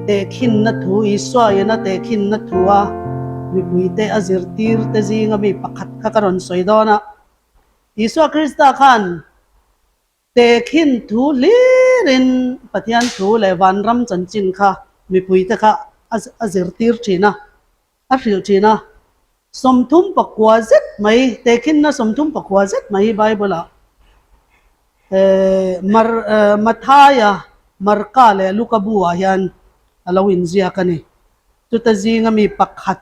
Tehkhinna thu, Isua in a tehkhinna thu a mipuite a zirtirte zinga mi pakhat kha ka rawn sawi dawn a. Isua Krista khan tehkhin thu hlirin Pathian thu leh vanram chanchin kha mipuite kha a zirtir thin a, a hrilh thin a. 39 zet mai, tehkhinna 39 zet mai hi Bible-ah Mar Mathaia, Marka leh Luka bu-ah hian a lo inziak a ni. Chuta zinga mi pakhat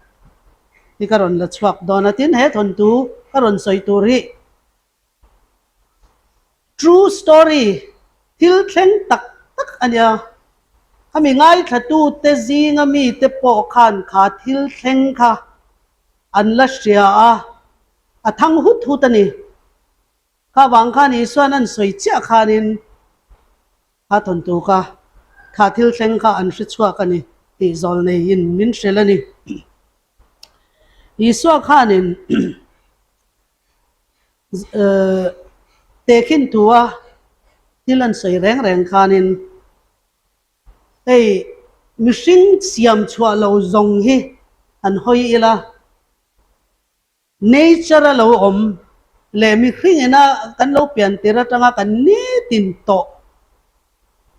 hi ka rawn la chhuak dawn a, tin he thawnthu ka rawn sawi tur hi True story, thil thleng tak tak a nia. Khami ngaithlatute zinga mite pawh khan kha thil thleng kha an la hria a, a thang hut hut a ni. Kha vang khan Isua'n an sawi chiah khanin kha thawnthu kha, kha thil thleng kha an hre chhuak a ni tih zawl neiin min hrilh a ni. Isua khanin Tehkhin thua thil an sawi reng reng khanin hei mihring siam chhuah lo zawng hi an hawi ila, nature a lo awm leh mihring ina kan lo pian tir atanga kan nitin tawh,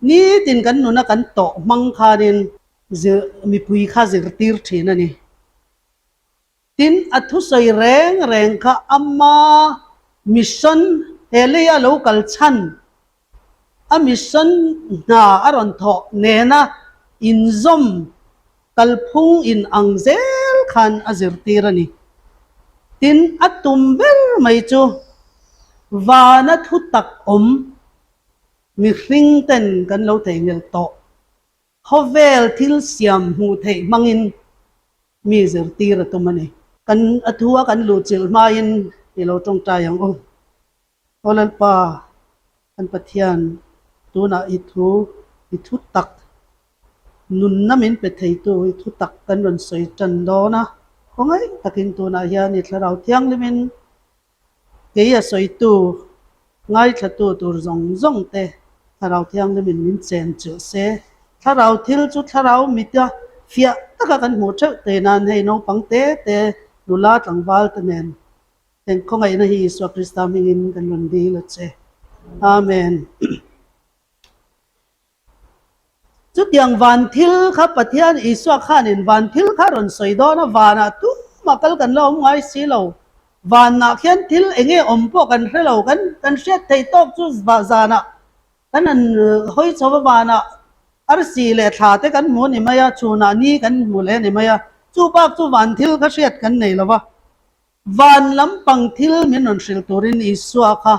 nitin kan nuna kan tawh hmang khanin zir mipui kha zirtir thin a ni. Tin, a thusawi reng reng kha ama mission he leia lo kal chhan, a mission hna a rawn thawh nena inzawm kalphung in ang zel khan a zirtir a ni. Tin, a tum ber mai chu vana thu tak awm mihring ten kan lo theihnghilh tawh. Khawvel thil siam hmuh theih hmangin mi zirtir a tum a ni. Kan a thu a kan luhchilh hmain i lo tawngtai ang u. Aw Lalpa, kan Pathian, tunah i thu, i thu tak, nunna min pe theitu i thu tak kan rawn sawi tan dawn a. Khawngaih takin tunah hian i Thlarau Thianghlimin Kei a sawitu, ngaithlatu tur zawng zawng te Thlarau Thianghlimin min chen chilh se. Thlarau thil chu Thlarau mita fiah taka kan hmuh theuh te nan hei naupang te te, nula tlangval te nen heng khawngaihna hi Isua Krista hmingin kan rawn dil a che. Amen. Chutiang van thil kha Pathian Isua khanin van thil kha rawn sawi dawn a, vanah tumah kal kan la awm ngai si lo. Vanah khian thil eng nge awm pawh kan hre lo, kan kan hriat theih tawk chu zanah kan han hawi chho a, vanah arsi leh thla te kan hmu a ni mai a, chhunah ni kan hmu leh a ni mai a, chu bak chu van thil kha hriat kan nei lo va. Van lampang thil min rawn hrilh turin Isua kha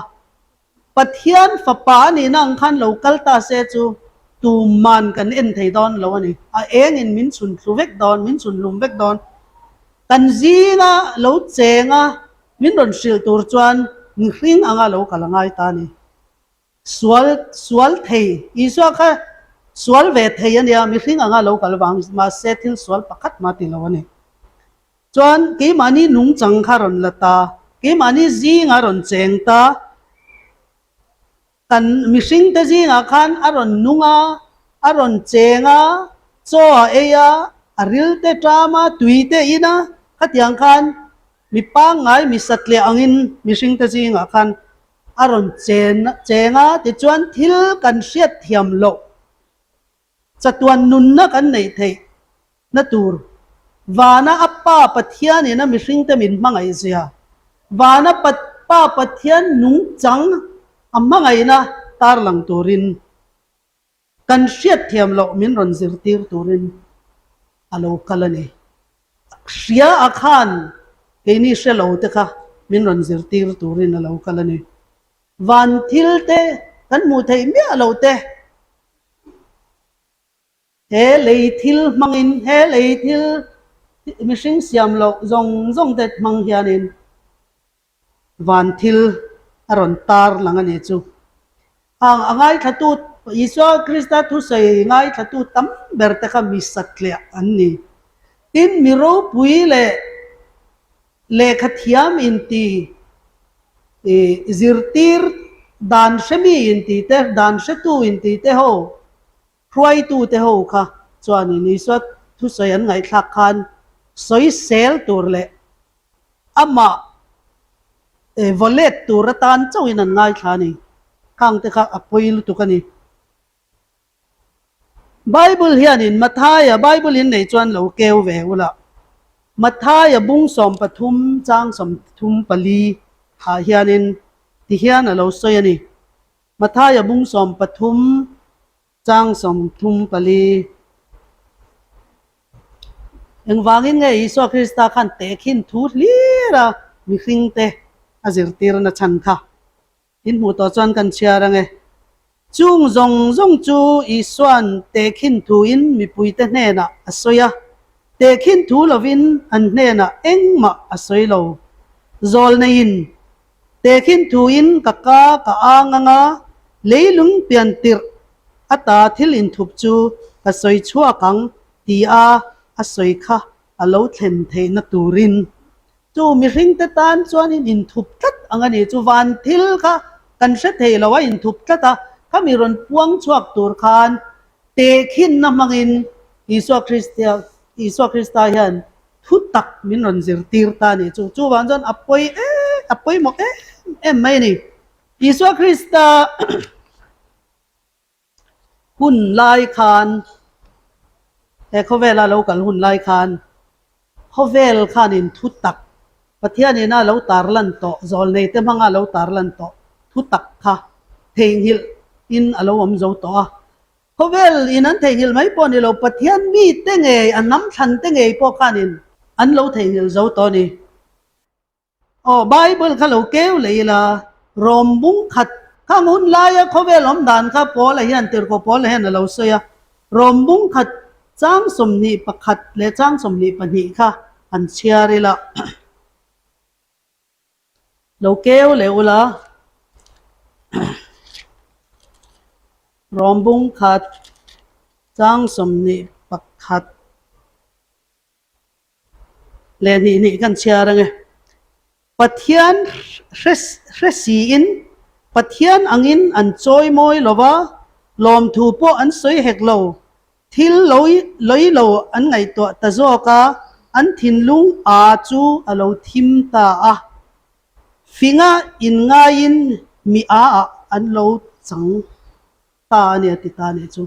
Pathian fapa a nihna ang khan lo kal ta se chu tumman kan en thei dawn lo a ni. A engin min chhun thlu vek dawn, min chhun hlum vek dawn. Kan zinga lo chenga min rawn hrilh tur chuan mihring anga lo kal a ngai ta a ni. Sual, sual thei, Isua kha sual ve thei a nia, mihring anga lo kal vang mahse thil sual pakhat mah ti lo a ni. Chuan keimahni nungchang kha rawn la ta, keimahni zingah rawn cheng ta, kan mihringte zingah khan a rawn nung a, a rawn cheng a, chaw a ei a, a ril te ṭam a, tui te in a, khatiang khan mi pangngai mi satliah angin mihringte zingah khan a rawn chen cheng a, tichuan thil kan hriatthiam loh Chatuan nunna kan neih theih na tur vana a Pa Pathianin a mihringte min hmangaih zia, vana Pa Pathian nungchang a hmangaihna tarlang turin kan hriatthiam loh min rawn zirtir turin a lo kal a ni. Hria a khan keini hre lo te kha min rawn zirtir turin a lo kal a ni. Van thil te kan hmuh theih miah loh te He lei thil hmangin, he lei thil mihring siam loh zawng zawng te hmang hianin van thil a rawn tar lang a ni chu. Hang a ngaithlatu, Isua Krista thusawi ngaithlatu tam ber te kha mi satliah an ni. Tin, mi ropui leh Lehkha thiam inti i zirtir dan hre mi inti te, dan hretu inti te ho, hruaitu te ho kha chuanin Isua thusawi an ngaihthlak khan sawisel tur leh amah vaw let tur atan chauhin an ngaithla a ni. Khangte kha a pawi lutuk a ni. Bible hianin Mathaia Bible in nei chuan lo keu ve ula. Mathaia bung 13 chang 34 ah hianin ti hian a lo sawi a ni. Mathaia bung 13 chang 34. Engvangin nge Isua Krista khan tehkhin thu hlir a mihringte a zirtirna chhan kha? In hmuh tawh chuan kan chhiar ang e. Chung zawng zawng chu Isua'n tehkhin thuin mipuite hnenah a sawi a, tehkhin thu lovin an hnenah engmah a sawi lo. Zawlneiin tehkhin thuin ka ka ka ang anga leilung pian tirh ata thil inthup chu ka sawi chhuak ang tia a sawi kha a lo thlen theihna turin Chu mihringte tan chuan in inthup tlat ang a ni. Chu van thil kha kan hre thei lo a inthup tlat a, khami rawn puang chhuak tur khan tehkhinna hmangin Isua Kristia Isua Krista hian thu tak min rawn zirtir ta a ni. Chu chuvang chuan a pawi em a pawimawh em em mai a ni. Isua Krista Hun lai khan, he khawvela lo kal hun lai khan, khawvel khanin thu tak, Pathianin a lo tarlan tawh, zawlneite hmanga a lo tarlan tawh thu tak kha theihnghilh in a lo awm zo tawh a. Khawvel in an theihnghilh mai pawh ni lo, Pathian mite ngei, a hnam thlan te ngei pawh khanin an lo theihnghilh zo tawh a ni. Aw, Bible kha lo keu leh ila, Rom bung khat khang hun laia khawvel awm dan kha Paula hian, Tirhkoh Paula hian a lo sawi a, Rom bung khat chang 21 leh chang 22 kha han chhiar ila. Lo keu leh ula, Rom bung khat chang 21. Leh hnih hnih kan chhiar ang e. Pathian hre hre siin Pathian angin an chawi mawi lo va, lawmthu pawh an sawi hek lo. Thil loi loi lo an ngaihtuah ta zawk a, an thinlung a chu a lo thim ta a. Finga inngaiin mi a ah an lo chang ta a ni a ti ta a nih chu.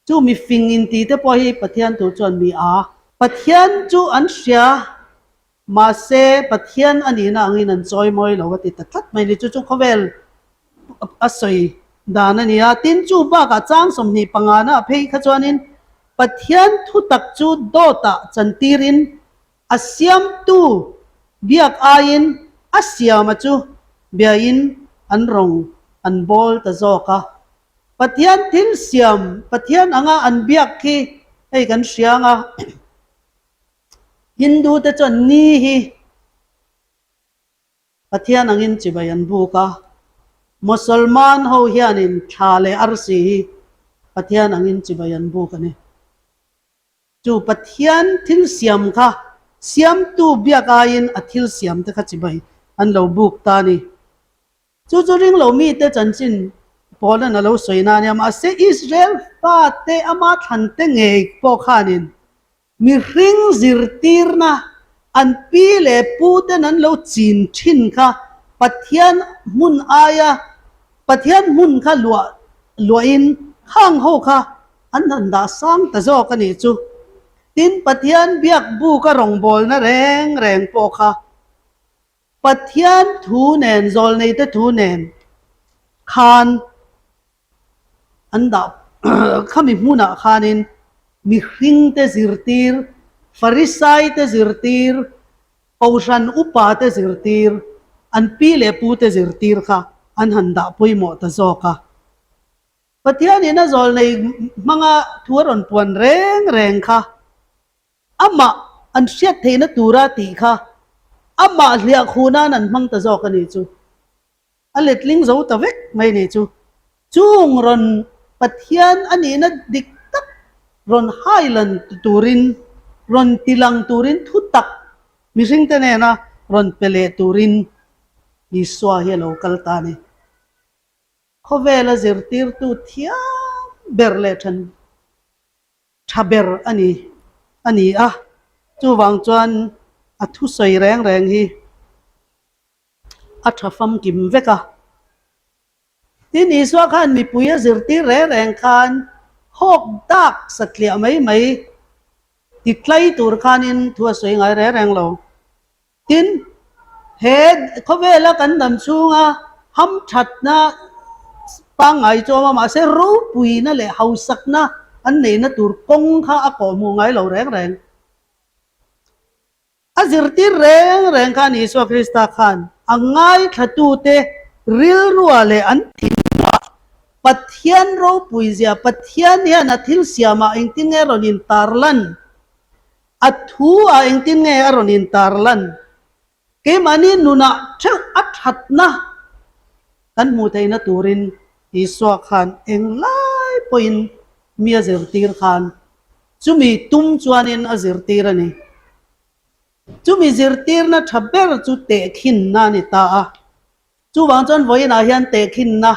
Chu mi fing inti te pawh hi Pathian tur chuan mi a. Pathian chu an hria, mahse Pathian a nihna angin an chawi mawi lo a ti ta tlat mai ni. Chu chu khawvel a sawi dan a ni a. Tin, chu bakah chang 25 na phei kha chuanin Pathian thutak chu dawtah chantirin a siamtu biak aiin a siama chu biain an rawng an bawl ta zawk a. Pathian thil siam, Pathian anga an biak khi hei kan hria ang a, Hindu te chuan ni hi Pathian angin chibai an buk a, Mosolman ho hianin thla leh arsi hi Pathian angin chibai an buk a ni. Chu Pathian thil siam kha siamtu biak aiin a thil siam te kha chibai an lo buk ta a ni. Chu chu ring lo mite chanchin Paula'n a lo sawi na a nia, mahse Israel fate ama thlante ngei pawh khanin mihring zirtirna an pi leh puten an lo chin thin kha Pathian hmun aia Pathian hmun kha luah luahin khang ho kha an han dah sang ta zawk a nih chu. Tin, Pathian biak buka rawngbawlna reng reng pawh kha Pathian thu nen, zawlneite thu nen khan an dah khami hmunah khanin mihringte zirtir, Farisaite zirtir, Kohhran upate zirtir, an pi leh pute zirtir kha an han dah pawimawh ta zawk a. Pathianin a zawlnei hmanga thu a rawn puan reng reng kha Amah an hriat theihna tura tih kha amah hliah khuh nan an hmang ta zawk a nih chu. A letling zo ta vek mai nih chu. Chung rawn Pathian a nihna dik tak rawn hailan turin, rawn tilang turin thu tak mihringte nena rawn pe leh turin Isua hi a lo kal ta a ni. Khawvela zirtirtu thiam ber leh then. Tha ber a ni a ni a, chuvang chuan a thusawi reng reng hi a tha famkim vek a. Tin, Isua khan mipui a zirtir reng reng khan hawk dak satliah mai mai ti tlai tur khanin thu a sawi ngai reng reng lo. Tin, he khawvela kan dam chhunga hamthatna pangngai chu a awm a, mahse ropuina leh hausakna an neihna tur kawng kha a kawhhmuh ngai lo reng reng. A zirtir reng reng khan Isua Krista khan a ngaithlatute rilrua leh an thinlungah Pathian ropuizia, Pathian hian a thil siamah engtin nge rawn intarlan? A thu ah engtin nge a rawn intar lan? Keimahni nunah theuh a thatna kan hmuh theihna turin Isua khan englai pawhin mi a zirtir khan chumi tum chuanin a zirtir a ni. Chumi zirtirna tha ber chu tehkhinna a ni ta a. Chuvang chuan vawiinah hian tehkhinna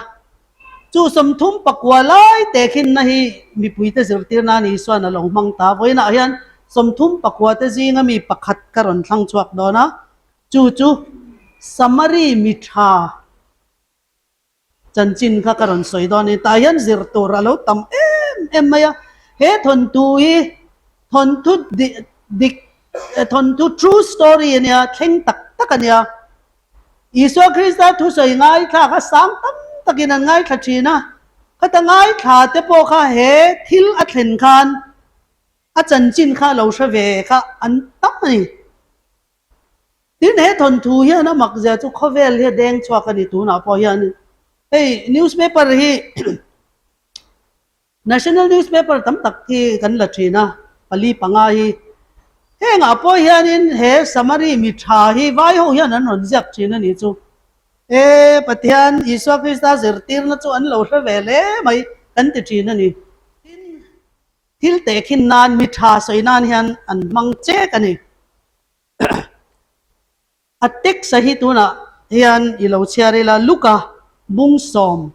chu 39 lai tehkhinna hi mipuite zirtir nan Isuan a lo hmang ta. Vawiinah hian 39 te zinga mi pakhat ka rawn thlang chhuak dawn a, chu chu Samari mi tha chanchin kha ka rawn sawi dawn a ni. Tah hian zir tur a lo tam em em mai a, he thawnthu hi thawnthu dik thawnthu true story a nia, thleng tak tak a nia. Isua Krista thusawi ngaithla kha sang tam takin an ngaithla thin a, khata ngaithla te pawh kha he thil a thlen khan a chanchin kha lo hre ve kha an tam a ni. Tin, he thawnthu hian a mak zia chu khawvel hi a deng chhuak a ni tunah pawh hian hei newspaper hi National newspaper tam tak hi kan la thin a, pali panga hi. Hengah pawh hianin he Samari mi tha hi vai ho hian an rawn ziak thin a nih chu. E Pathian Isua Krista zirtirna chu an lo hre ve hle mai kan ti thin a ni. Tin, thil tehkhin nan mi tha sawi nan hian an hmang chek a ni. A text a hi tunah hian i lo chhiar ila, Luka bung sawm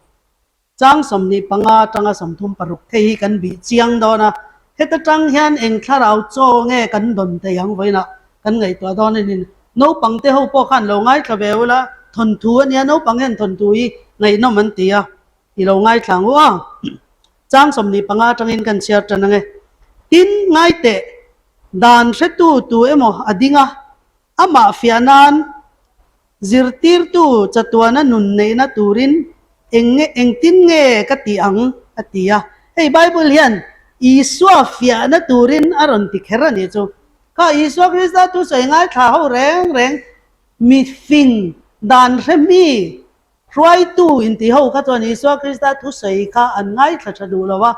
chang 25 atanga 36 hei hi kan bih chiang dawn a, heta tang hian eng thlarau chaw nge kan dawn thei ang vawiinah kan ngaihtuah dawn a ni. Naupang te ho pawh khan lo ngaithla ve ula, thawnthu a nia, naupang hian thawnthu hi ngaihnawm an ti a, i lo ngaithla ang u a. Chang 25 atangin kan chhiar tan ang e. Tin, ngaiteh, dan hretu tu emaw a ding a, Amah fiah nan zirtirtu chatuana nun neihna turin eng nge engtin nge ka tih ang? a ti a. Hei Bible hian Isua fiahna turin a rawn ti kher a nih chu. Kha Isua Krista thusawi ngaithla ho reng reng mi fing dan hre mi Hruaitu inti ho kha chuan Isua Krista thusawi kha an ngaithla tha duh lo a,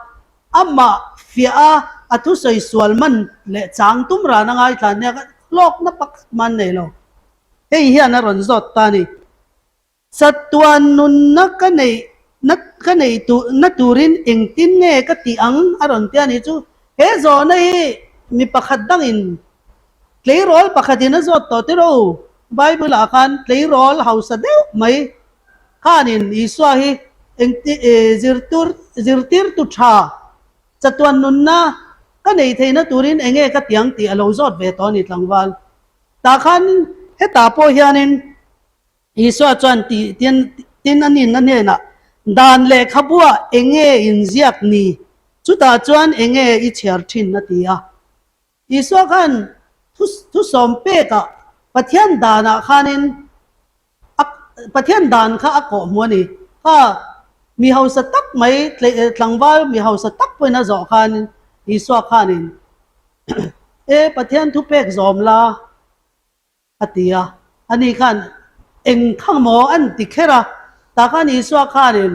amah fiah a, a thusawi sual man leh chang tum ran a ngaithla nia kha hlawkna pakhat mah an nei lo. Hei hian a rawn zawt ta a ni. Chatuan nunna ka neih na ka neih tur na turin engtin nge ka tih ang a rawn ti a ni chu. He zawhna hi mi pakhat dangin Tleirawl pakhatin a zawt tawh tiraw u? Bible-ah khan tleirawl hausa deuh mai khanin Isua hi engti zirtur zirtirtu tha chatuan nunna ka neih theihna turin enge ka tiang tih a lo zawt ve tawh a ni tlangval. Tah khan hetah pawh hianin Isua chuan tih tin tin a nin a hnenah dan lehkhabuah enge inziak ni? Chutah chuan enge i chhiar thin? a ti a. Isua khan thu thusawm pekah Pathian danah khanin a Pathian dan kha a kawh hmu a ni. Kha mi hausa tak mai tlangval mi hausa tak pawhin a zawh khanin Isua khanin E Pathian thupek zawm la A ti a, ani khan eng kha maw an ti kher a, tah khan Isua khanin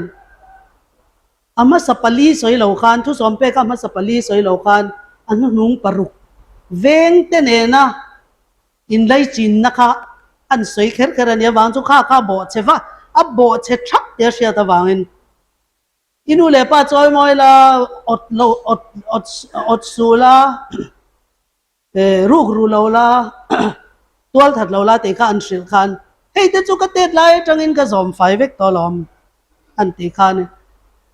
a hmasa pali sawi lo khan, thusawm pek a hmasa pali sawi lo khan a hnuhnung paruk veng te nena inlaichinna kha an sawi kher kher a nih avang chu kha kha a bawhchhe va, a bawhchhe thap tia hriat avangin i nu leh pa chawi mawi la, awt lo awt awt awt suh la. Ruk ru lo la, tual that lo la tih kha an hrilh khan, hei te chu ka tet lai atangin ka zawm fai vek tawh alawm an tih khan,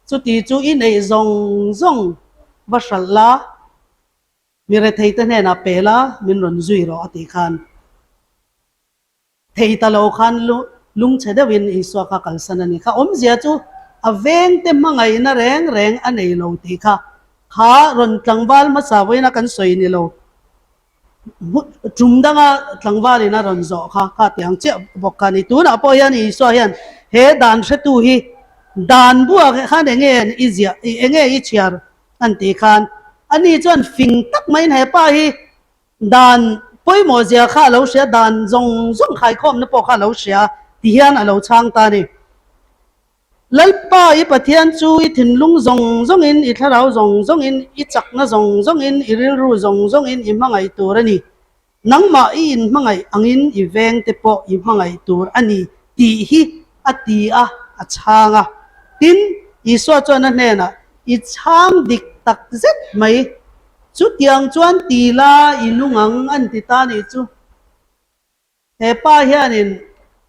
chuti chu i neih zawng zawng va hralh la, Mi retheite hnenah pe la, min rawn zui rawh a tih khan thei ta lo khan lungchhe deuhin Isua kha kalsan a ni kha. Awmzia chu a vengte hmangaihna reng reng a nei lo tih kha kha rawn tlangval hmasa vawiina kan sawi ni lo. Tum danga tlangvalin a rawn zawh kha kha ti ang chiah bawk kha a ni. Tunah pawh hian Isua hian he dan hretu hi dan buak khan enge i ziah, enge i chhiar an tih khan ani chuan fing tak maiin he pa hi dan pawimawh zia kha a lo hria, dan zawng zawng khaikhawmna pawh kha a lo hria ti hian a lo chhang ta a ni. Lalpa, i Pathian chu i thinlung zawng zawngin, i thlarau zawng zawngin, i chakna zawng zawngin, i rilru zawng zawngin i hmangaih tur a ni. Nangmah i inhmangaih angin i vengte pawh i hmangaih tur a ni tih hi a ti a, a chhang a. Tin, Isua chuan a hnenah, I chhang dik tak zet mai. Chutiang chuan ti la i nung ang an ti ta nih chu. He pa hianin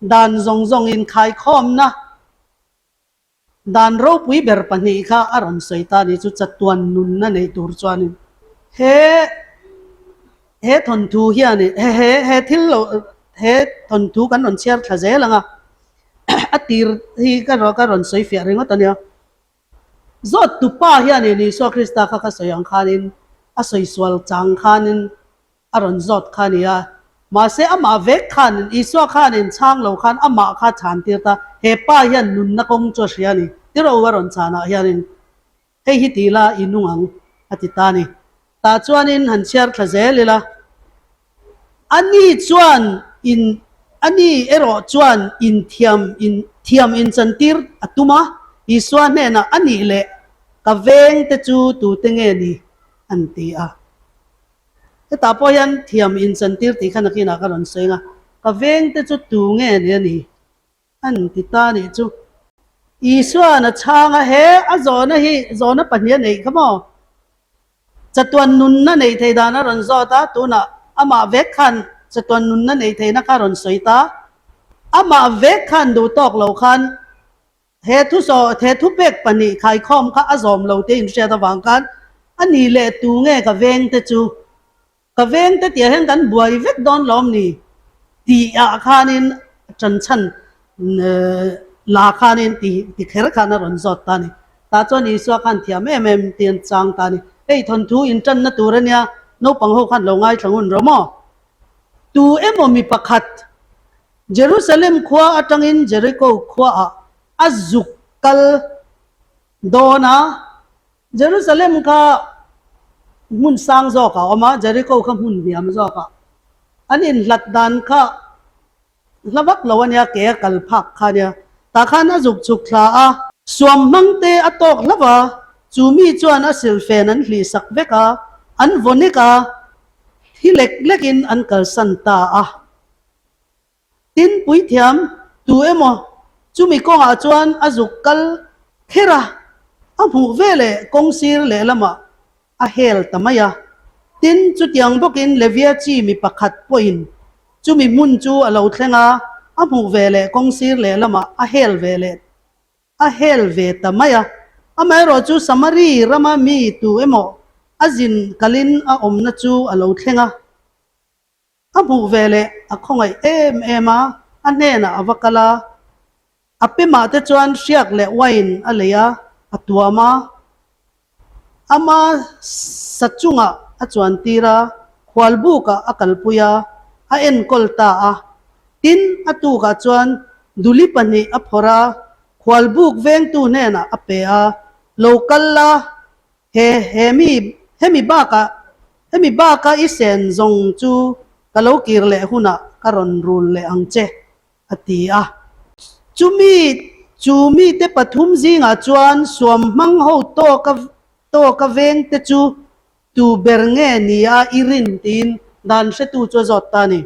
dan zawng zawng inkhaikhawmna dan ropui ber pahnih kha a rawn sawi ta a ni chu chatuan nunna nei tur chuanin he he thawnthu hianin he he he thil lo he thawnthu kan rawn chhiar thla zel ang a a tir hi ka ka rawn sawi fiah ringawt a nia. Zawt tupa hianin Isua Krista kha ka sawi ang khanin a sawi sual chang khanin a rawn zawt kha a ni a, mahse amah vek khanin Isua khanin chhang lo khan amah kha chhan tir ta, he pa hian nunna kawng chu a hria a ni, tiraw a rawn chhanah hianin hei hi ti ila i nung ang a ti ta a ni. Tah chuanin han chhiar thla zel ila, ani chuan in ani erawh chuan inthiam in thiam inchantir a tum a, Isua hnenah a nih leh ka veng te chu tute nge ni an ti a. Hetah pawh hian thiam inchantir tih kha nakinah ka rawn sawi ang a, ka vengte chu tu nge ni a ni? An ti ta a nih chu. Isua'n a chhang a, he a zawhna hi zawhna pahnih a neih kha maw? Chatuan nunna neih theih dan a rawn zawt a, tunah amah vek khan chatuan nunna neih theihna kha a rawn sawi ta. Amah vek khan duh tawk lo khan He thusaw, he thupek pahnih khaikhawm kha a zawm lo te inhriat avang khan a ni leh tu nge ka veng te chu ka veng te tih ah hian kan buai vek dawn lawm ni tih ah khanin ṭanchhan la khanin ti ti kher khan a rawn zawt ta a ni. Tah chuan Isua khan thiam em em tih an chang ta a ni. Hei thawnthu inṭanna tur a nia, naupang ho khan lo ngaithla ngun rawh maw? Tu emaw mi pakhat Jerusalem khua atangin Jeriko khuaah a zuk kal dawn a, Jerusalem kha hmun sang zawkah a awm a, Jeriko kha hmun hniam zawkah. An inhlat dan kha hla vak lo a nia, ke a kal phak kha a nia. Tah khan a zuk chhuk thla a. Suam hmang te a tawk hlauh a, chu mi chuan a silfen an hlihsak vek a, an vaw nek a, thi lek lekin an kalsan ta a. Tin, puithiam tu emaw chumi kawngah chuan a zuk kal kher a, a hmuh ve leh kawng sir lehlamah a hel ta mai a. Tin, chutiang bawkin Levia chi mi pakhat pawhin chumi hmun chu a lo thleng a, a hmuh ve leh kawng sir lehlamah a hel ve leh a hel ve ta mai a. Amaherawhchu chu Samari rama mi tu emaw a zin kalin a awmna chu a lo thleng a. A hmuh ve leh a khawngaih em em a, a hnenah a va kal a. A pemah te chuan hriak leh wine a lei a, a tuam a. Ama sa chungah a chuan tir a, khualbukah a kalpui a, a enkawl ta a. Tin, a tukah chuan duli pahnih a phawrh a, khualbuk vengtu hnenah a pe a, Lo kal la, He he mi hemi bakah hemi baka i sen zawng chu ka lo kir leh hunah ka rawn rul leh ang che, a ti a. Chumi chu mite pathum zingah chuan suam hmang ho tawka tawka vengte chu tu ber nge ni a i rin tiin dan hretu chu a zawt ta a ni.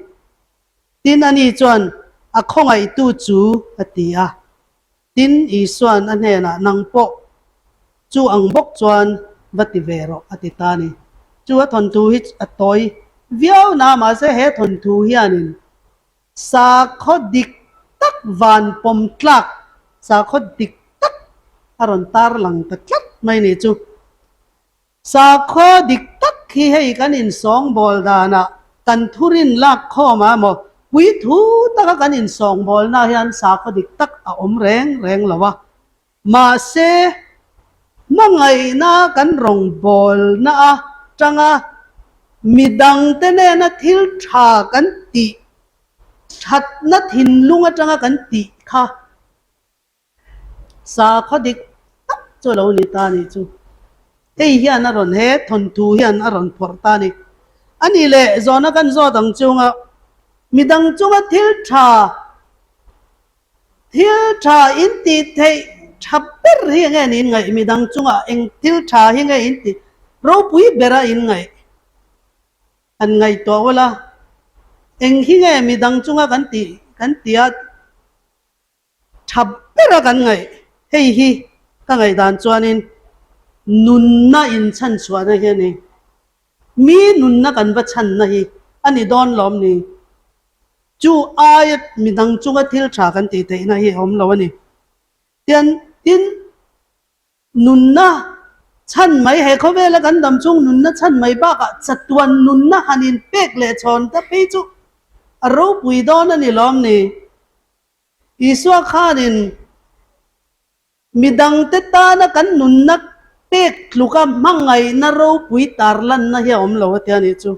Tin ani chuan a khawngaihtu chu a ti a. Tin, Isua'n a hnenah, Nang pawh chu ang bawk chuan va ti ve rawh, a ti ta a ni. Chu a thawnthu hi a tawi viau na, mahse he thawnthu hianin sakhaw dik tak van pawm tlak, sakhaw dik tak a rawn tar lang ta tlat mai ni chu. Sakhaw dik tak hi hei kan insawngbawl danah kan thurin lak khawm a emaw puithu taka kan insawngbawlna hian sakhaw dik tak a awm reng reng lo a. Mahse, hmangaihna kan rawngbawlna atanga midangte nena thil tha kan tih thatna thinlung atanga kan tih kha Sakhaw dik tak chu a lo ni ta a nih chu. Hei hian a rawn he thawnthu hian a rawn phawrh ta a ni. A nih leh zawhna kan zawt ang chunga midang chunga thil tha thil tha in tih theih tha ber hi enge niin ngaih midang chunga eng thil tha hi nge in tih ropui bera in ngaih an ngaihtuah ula eng hi nge midang chunga kan tih kan tia Tha bera kan ngaih hei hi ka ngaihdan chuanin nunna inchhan chhuahna hi a ni. Mi nunna kan va chhanna hi a ni dawn lawm ni? Chu aia midang chunga thil tha kan tih theihna hi a awm lo a ni. Tian tin nunna chhan mai he khawvela kan dam chung nunna chhan mai bakah chatuan nunna han inpek leh chhawn ta phei chu a ropui dawn a ni lawm ni? Isua khanin midangte tana kan nunna pek tluka hmangaihna ropui tarlanna hi a awm lo a tia nih chu.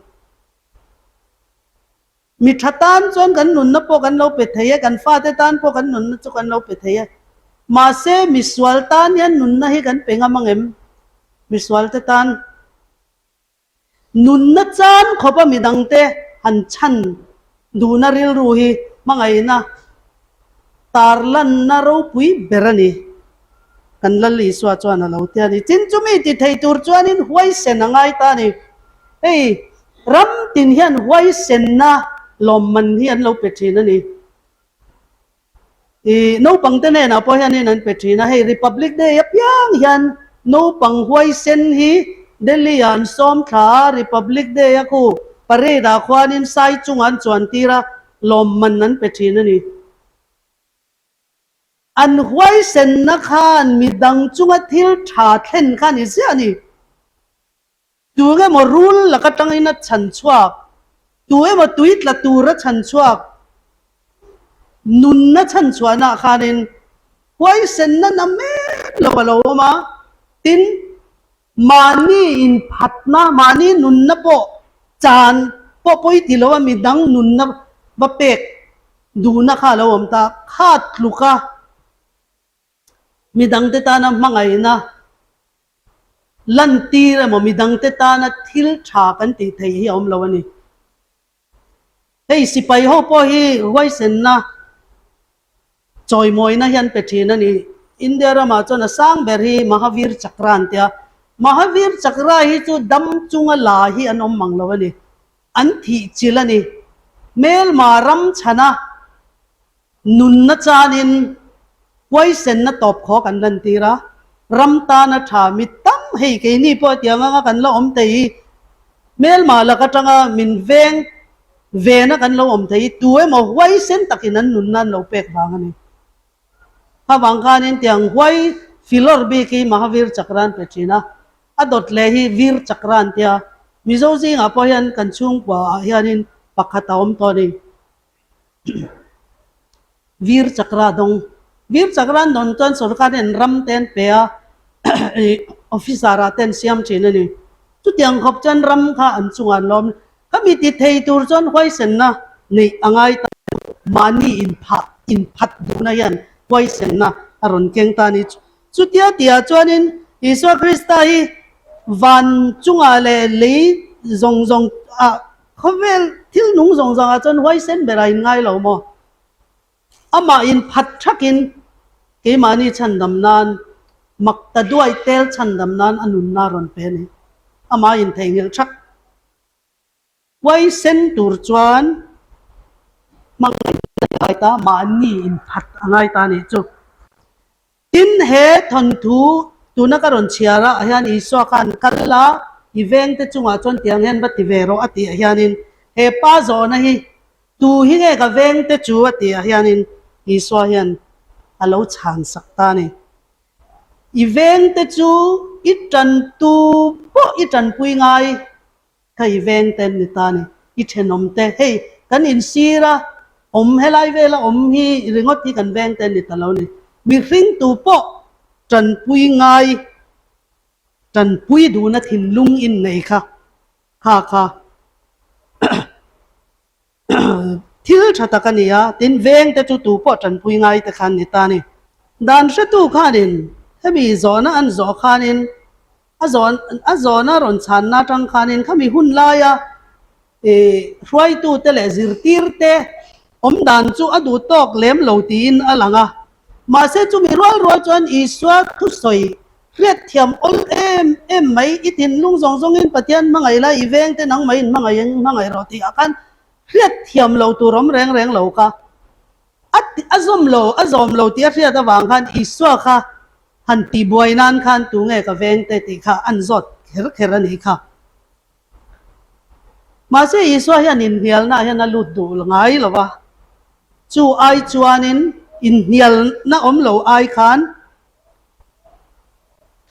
Mi tha tan chuan kan nunna pawh kan lo pe thei e, kan fate tan pawh kan nunna chu kan lo pe thei e. Mahse misual tan hian nunna hi kan pe ngam ang em? Misualte tan. Nunna chan khawpa midangte han chhan duhna rilru hi hmangaihna tarlanna ropui ber a ni. Kan Lal Isua chuan a lo ti a ni. Chin chumi ti thei tur chuanin huaisen a ngai ta a ni. Hei ram tin hian huaisenna lawmman hi an lo pe thin a ni. I naupang te hnenah pawh hianin an pe thin a, hei Republic Day apiang hian naupang huaisen hi Delhi ah an sawm thla a, Republic Day a khu parade ah khuanin sai chungah an chuan tir a, lawmman an pe thin a ni. An huaisenna khan midang chunga thil tha thlen kha a ni ziah a ni. Tu emaw rul laka tangin a chhan chhuak, tu emaw tui tla tur a chhan chhuak, nunna chhan chhuahnaah khanin huaisenna na mek lo a lo awm a, tin, mahni inphatna, mahni nunna pawh chan pawh pawi ti lo a midang nunna va pek duhna kha a lo awm ta, kha tluk a. Midangte tana hmangaihna lantir emaw midangte tana thil tha kan tih theih hi a awm lo a ni. Hei sipai ho pawh hi huaisenna chawimawina hi an pe thin a ni. India ramah chuan a sang ber hi Mahavir Chakra an tia. Mahavir Chakra hi chu dam chunga la hi an awm mang lo a ni. An thih chilh a ni. Hmelma ram chhana Nunna chanin huaisenna tawp khaw kan lantir a, ram tana tha mi tam hei keini pawh tiang anga kan la awm thei hi, hmelmah lak atanga min veng vena kan lo awm thei hi tu emaw huaisen takin an nunna an lo pek vang a ni. Khavang khanin tiang huai filawr bik hi Mahavir Chakra an pe thin a, a dawt leh hi Vir Chakra an tia, Mizo zingah pawh hian kan chhungkua ah hianin pakhat a awm tawh a ni. Vir Chakra dawng. Vir Chakra an dawn chuan sorkar hian ram te an pe a, officer ah te an siam thin a ni. Chutiang khawp chuan ram kha an chungah an lawm. Khami ti thei tur chuan huaisenna neih a ngai ta mahni inphah inphat duhna hian huaisenna a rawn keng ta a ni. Chutia tihah chuanin Isua Krista hi van chungah leh lei zawng zawng ah Khawvel thil nung zawng zawngah chuan huaisen ber a inngai lo maw? Amah inphat thakin keimahni chhandam nan, mak ta duai tel chhandam nan a nunna a rawn pe a ni. Amah intheihnghilh thak. Huaisen tur chuan hmangaihna a ngai ta, mahni inphat a ngai ta a nih chu. Tin, he thawnthu tuna ka rawn chhiar ah hian Isua khan kal la, i vengte chungah chuan tiang hian va ti ve rawh a tih ah hianin he pa zawhna hi tu hi nge ka vengte chu a tih ah hianin Isua hian a lo chhan sak ta a ni. I vengte chu i tantu pawh i tanpui ngai. Kha i veng te an ni ta a ni. I thenawm te, hei kan insir a awm helai vela awm hi ringawt hi kan veng te an ni ta lo a ni. Mihring tu pawh tanpui ngai, tanpui duhna thinlung innei kha kha kha Thil tha tak a ni a, tin veng te chu tu pawh tanpui ngai te khan ni ta a ni. Dan hretu khanin hemi zawhna an zawh khanin a zawh a zawhna rawn chhanna atang khanin khami hun laia ih hruaitute leh zirtirte awm dan chu a duh tawk lem lo tiin a lang a. Mahse chumi rual rual chuan Isua thusawi hriatthiam awl em em mai, i thinlung zawng zawngin Pathian hmangaih la, i vengte nangmah in hmangaih in hmangaih rawh tih ah khan hriatthiam lo tur awm reng reng lo kha a a zawm lo, a zawm lo tih a hriat avang khan Isua kha han tihbuai nan khan tunge ka vengte tih kha an zawt kher kher a nih kha. Mahse Isua hian inhnialna hian a lut duh ngai lo va, chu ai chuanin inhnialna awm lo ai khan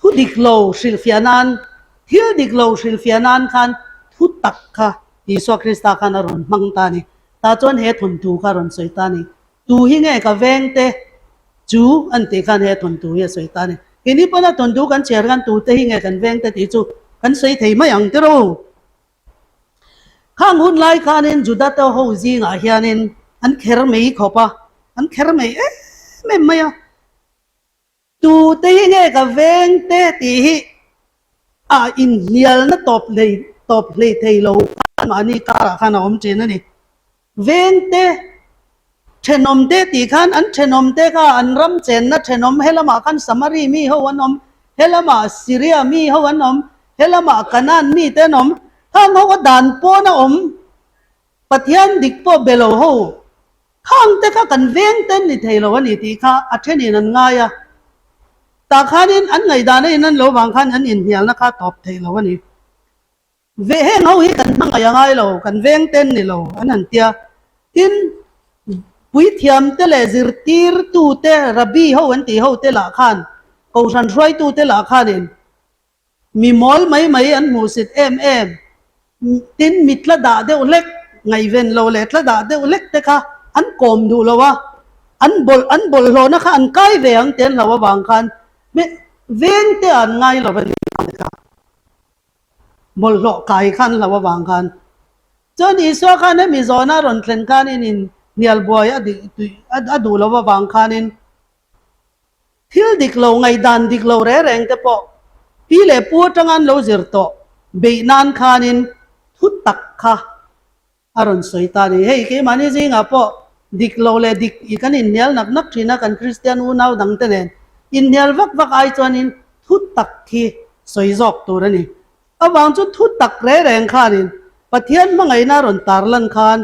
thu dik lo hrilhfiah nan, thil dik lo hrilhfiah nan khan thu tak kha Isua Krista khan a rawn hmang ta a ni. Tah chuan he thawnthu kha a rawn sawi ta a ni. Tu hi nge ka vengte chu an tih khan he thawnthu hi a sawi ta a ni. Keini pawna thawnthu kan chhiar khan tute hi nge kan vengte tih chu kan sawi thei mai ang tiraw. Khang hun lai khanin Juda te ho zingah hianin an kher mai khawp a, an kher mai em em mai a. Tute hi nge ka veng te tih hi a inhnialna tawp hlei tawp hlei thei lo khan mahni karah khan a awm thin a ni. Veng te, thenawm te tih khan an thenawm te kha an ram chenna thenawm helamah khan Samari mi ho an awm, helamah Syria mi ho an awm, helamah Canaan mi te an awm, khang ho a dan pawn a awm Pathian dik pawh be lo ho. Khang te kha kan veng ten ni thei lo a ni tih kha a thenin an ngai a, tah khanin an ngaihdan a inan lo vang khan an inhnialna kha tawp thei lo a ni. Ve heng ho hi kan hmangaih a ngai lo, kan veng ten ni lo an han tia. Tin, puithiam te leh zirtirtu te, rabbi ho an tih ho te lah khan, kohhran hruaitu te lah khanin Mi mawl mai mai an hmuhsit em em. Tin, mi tla dah deuh hlek, ngaihven lo leh tla dah deuh hlek te kha an kawm duh lo a, an bawlh an bawlhhlawhna kha an kai ve ang tih an hlau avang khan veng te an ngai lo a ni ang kha. Bawlhhlawh kai kha an hlau avang khan. Chuan Isua khan hemi zawhna a rawn thlen khanin in hnial buai a a duh lo avang khanin Thil dik lo, ngaihdan dik lo reng reng te pawh pi leh pu atanga an lo zir tawh beih nan khanin thu tak kha a rawn sawi ta a ni. Hei keimahni zingah pawh dik lo leh dik i kan inhnial nak nak thin a, kan Kristian unau dangte nen inhnial vak vak ai chuanin thu tak hi sawi zawk tur a ni. Avang chu thu tak reng reng khanin Pathian hmangaihna a rawn tarlan khan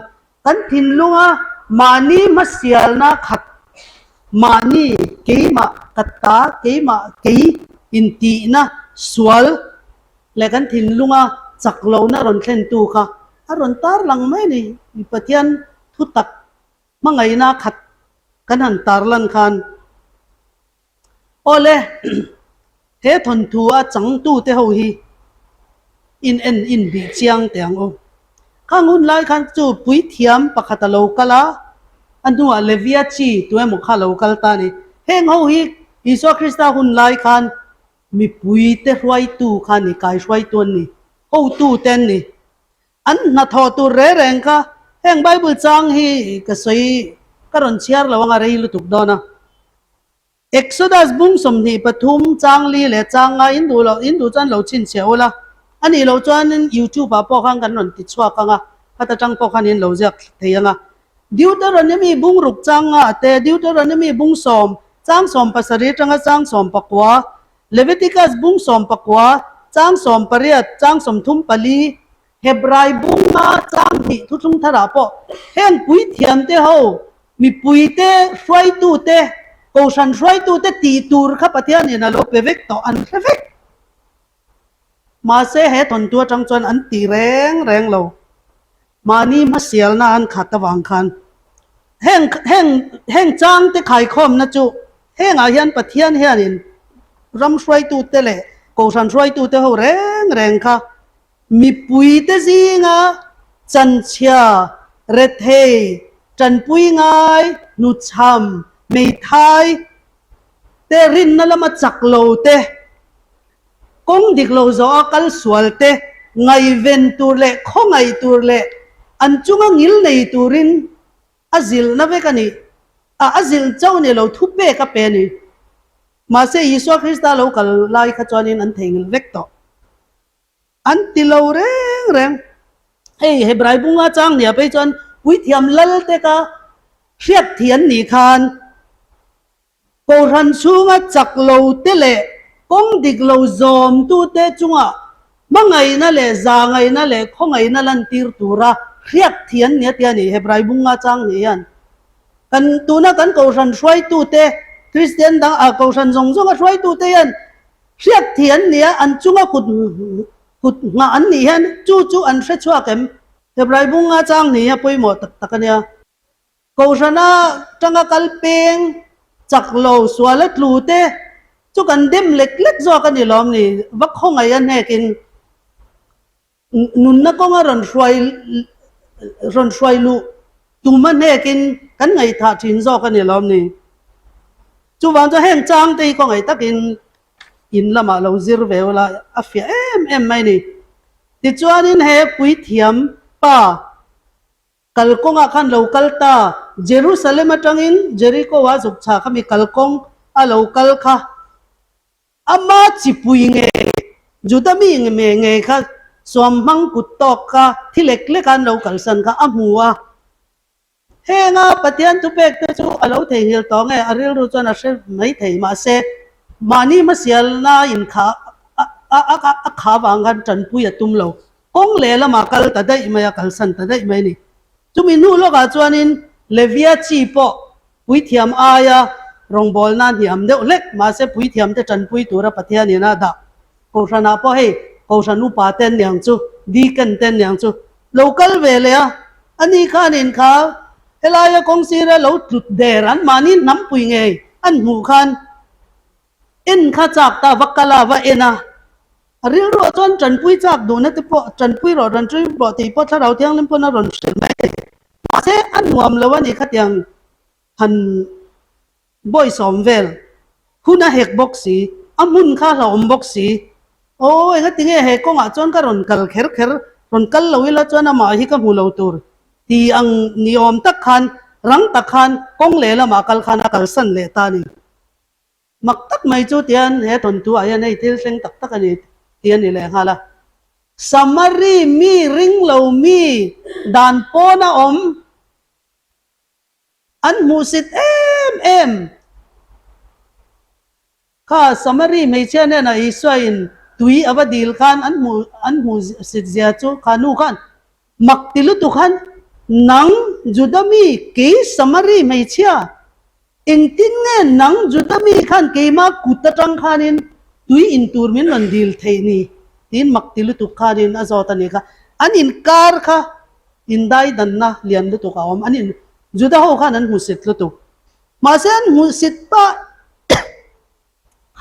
Kan thinlunga mahni hmasialna khat, mahni keimah ka ta, keimah kei intihna sual leh kan thinlunga chak lohna rawn thlentu kha a rawn tarlang mai a ni. Pathian thutak hmangaihna khat kan han tarlan khan Awle, he thawnthu a changtute ho hi in en in bih chiang teh ang u. Khang hun lai khan chu puithiam pakhat a lo kal a, a hnuah Levia chi tu emaw kha a lo kal ta a ni. Heng ho hi Isua Krista hun lai khan mipuite hruaitu kha a ni, kaihruaitu an ni, hotute an ni. An hnathawh tur reng reng kha heng Bible chang hi ka sawi ka rawn chhiar lo anga rei lutuk dawn a. Exodus bung 23 chang li leh chang nga in duh loh in duh chuan lo chhinchhiah ula, a nih loh chuanin YouTube ah pawh khan kan rawn ti chhuak ang a, khata tang pawh khan in lo ziak thei ang a. Deuteronomy bung ruk chang nga te, Deuteronomy bung sawm chang 17 atanga chang 19, Leviticus bung 19 chang 18 chang 34, Hebrai bunga chang hnih thuthlung tharah pawh heng puithiamte ho, mipuite, hruaitute, kohhran hruaitute tih tur kha Pathianin a lo pe vek tawh an hre vek. Mahse he thawnthu atang chuan an ti reng reng lo. Mahni hmasialna an khat avang khan heng heng heng changte khaikhawmna chu hengah hian Pathian hianin ram hruaitute leh kohhran hruaitute ho reng reng kha. Mipuite zinga chanchhia, rethei, tanpui ngai, hnuchham, hmeithai te rinna lama chak lo te, kawng dik lo zawh a kal sual te ngaihven tur leh khawngaih tur leh an chunga ngil nei turin a zilhna vek a ni. A a zilh chauh ni lo thu pek a pe a ni. Mahse Isua Krista lo kal lai kha chuanin an theihnghilh vek tawh. An ti lo reng reng. Hei Hebrai bunga chang nia phei chuan puithiam lal te kha hriat thih an nih khan Kohhran chhunga chak lo te leh kawng dik lo zawm tu te chunga hmangaihna leh zahngaihna leh khawngaihna lantir tura hriat thih an ni a ti a ni Hebrai bunga chang nih hian. Kan tuna kan Kohhran hruaitu te Kristian dang ah Kohhran zawng zawnga hruaitu te hian Hriat thih an nia, an chunga kut kut nghah an nih hian chu chu an hre chhuak em? Hebrai bunga chang ni hi a pawimawh tak tak a nia. Kohhrana tanga kal peng chak lo sual a tlu te chu kan dem lek lek zawk a ni lawm ni? Va khawngaih a hnekin Nunna kawnga rawn hruai rawn hruai luh tum a hnekin kan ngaihthah thin zawk a ni lawm ni. Chuvang chuan heng chang te hi khawngaih takin in lamah lo zir ve ula a fiah em em mai ni. Tichuanin he puithiam pa kalkawngah khan lo kal ta, Jerusalem atangin Jericho-a zuk chhah kha mi kalkawng a lo kal kha. Ama chipui nge Juda mi nge ngei kha suam hmang kut tawk kha thi lek lek a an lo kalsan kha a hmu a. Henga Pathian thupek te chu a lo theihnghilh tawh nge a rilru chuan a hre mai thei mahse mahni hmasialna in kha a kha vang khan tanpui a tum lo. Kawng lehlamah kal ta daih mai a, kalsan ta daih mai a ni. Chumi hnu lawkah chuanin Levia chi pawh Puithiam aia rawngbawlna hniam deuh hlek, mahse puithiamte tanpui tura Pathianin a dah. Kohhranah pawh hei Kohhran upa te an ni ang chu, deacon te an ni ang chu, lo kal ve leh a, ani khanin kha helaia kawng sira lo tlut der an mahni hnampui ngei an hmuh khan en kha chak ta va kal a, va en a, a rilruah chuan tanpui chak duhna te pawh tanpui rawh, tanpui rawh tih pawh Thlarau Thianghlim pawn a rawn hrilh mai thei. Mahse a nuam lo a ni khatiang han bawisawm vel hun a hek bawk si, a hmun kha a hlauhawm bawk si. Aw engati nge he kawngah chuan ka rawn kal kher kher, rawn kal lo ila chuan amah hi ka hmu lo tur ti ang ni awm tak khan rang tak khan kawng lehlamah kal khan a kalsan leh ta a ni. Mak tak mai chu tian he thawnthu ah hian hei thil thleng tak tak a ni tih a ni leh nghal a. Samari mi ring lo mi dan pawn a awm an hmuhsit em em kha Samari hmeichhia hnenah Isua in tui a va dil khan an hmuh an hmuhsit zia chu kha nu khan mak ti lutuk khan nang Juda mi kei Samari hmeichhia Engtin nge nang Juda mi khan keimah kut atang khanin tui in tur min rawn dil theih ni? tiin mak ti lutuk khanin a zawt a ni kha. An inkar kha indaidanna lian lutuk a awm. An in Juda ho khan an hmusit lutuk. Mahse an hmusit pah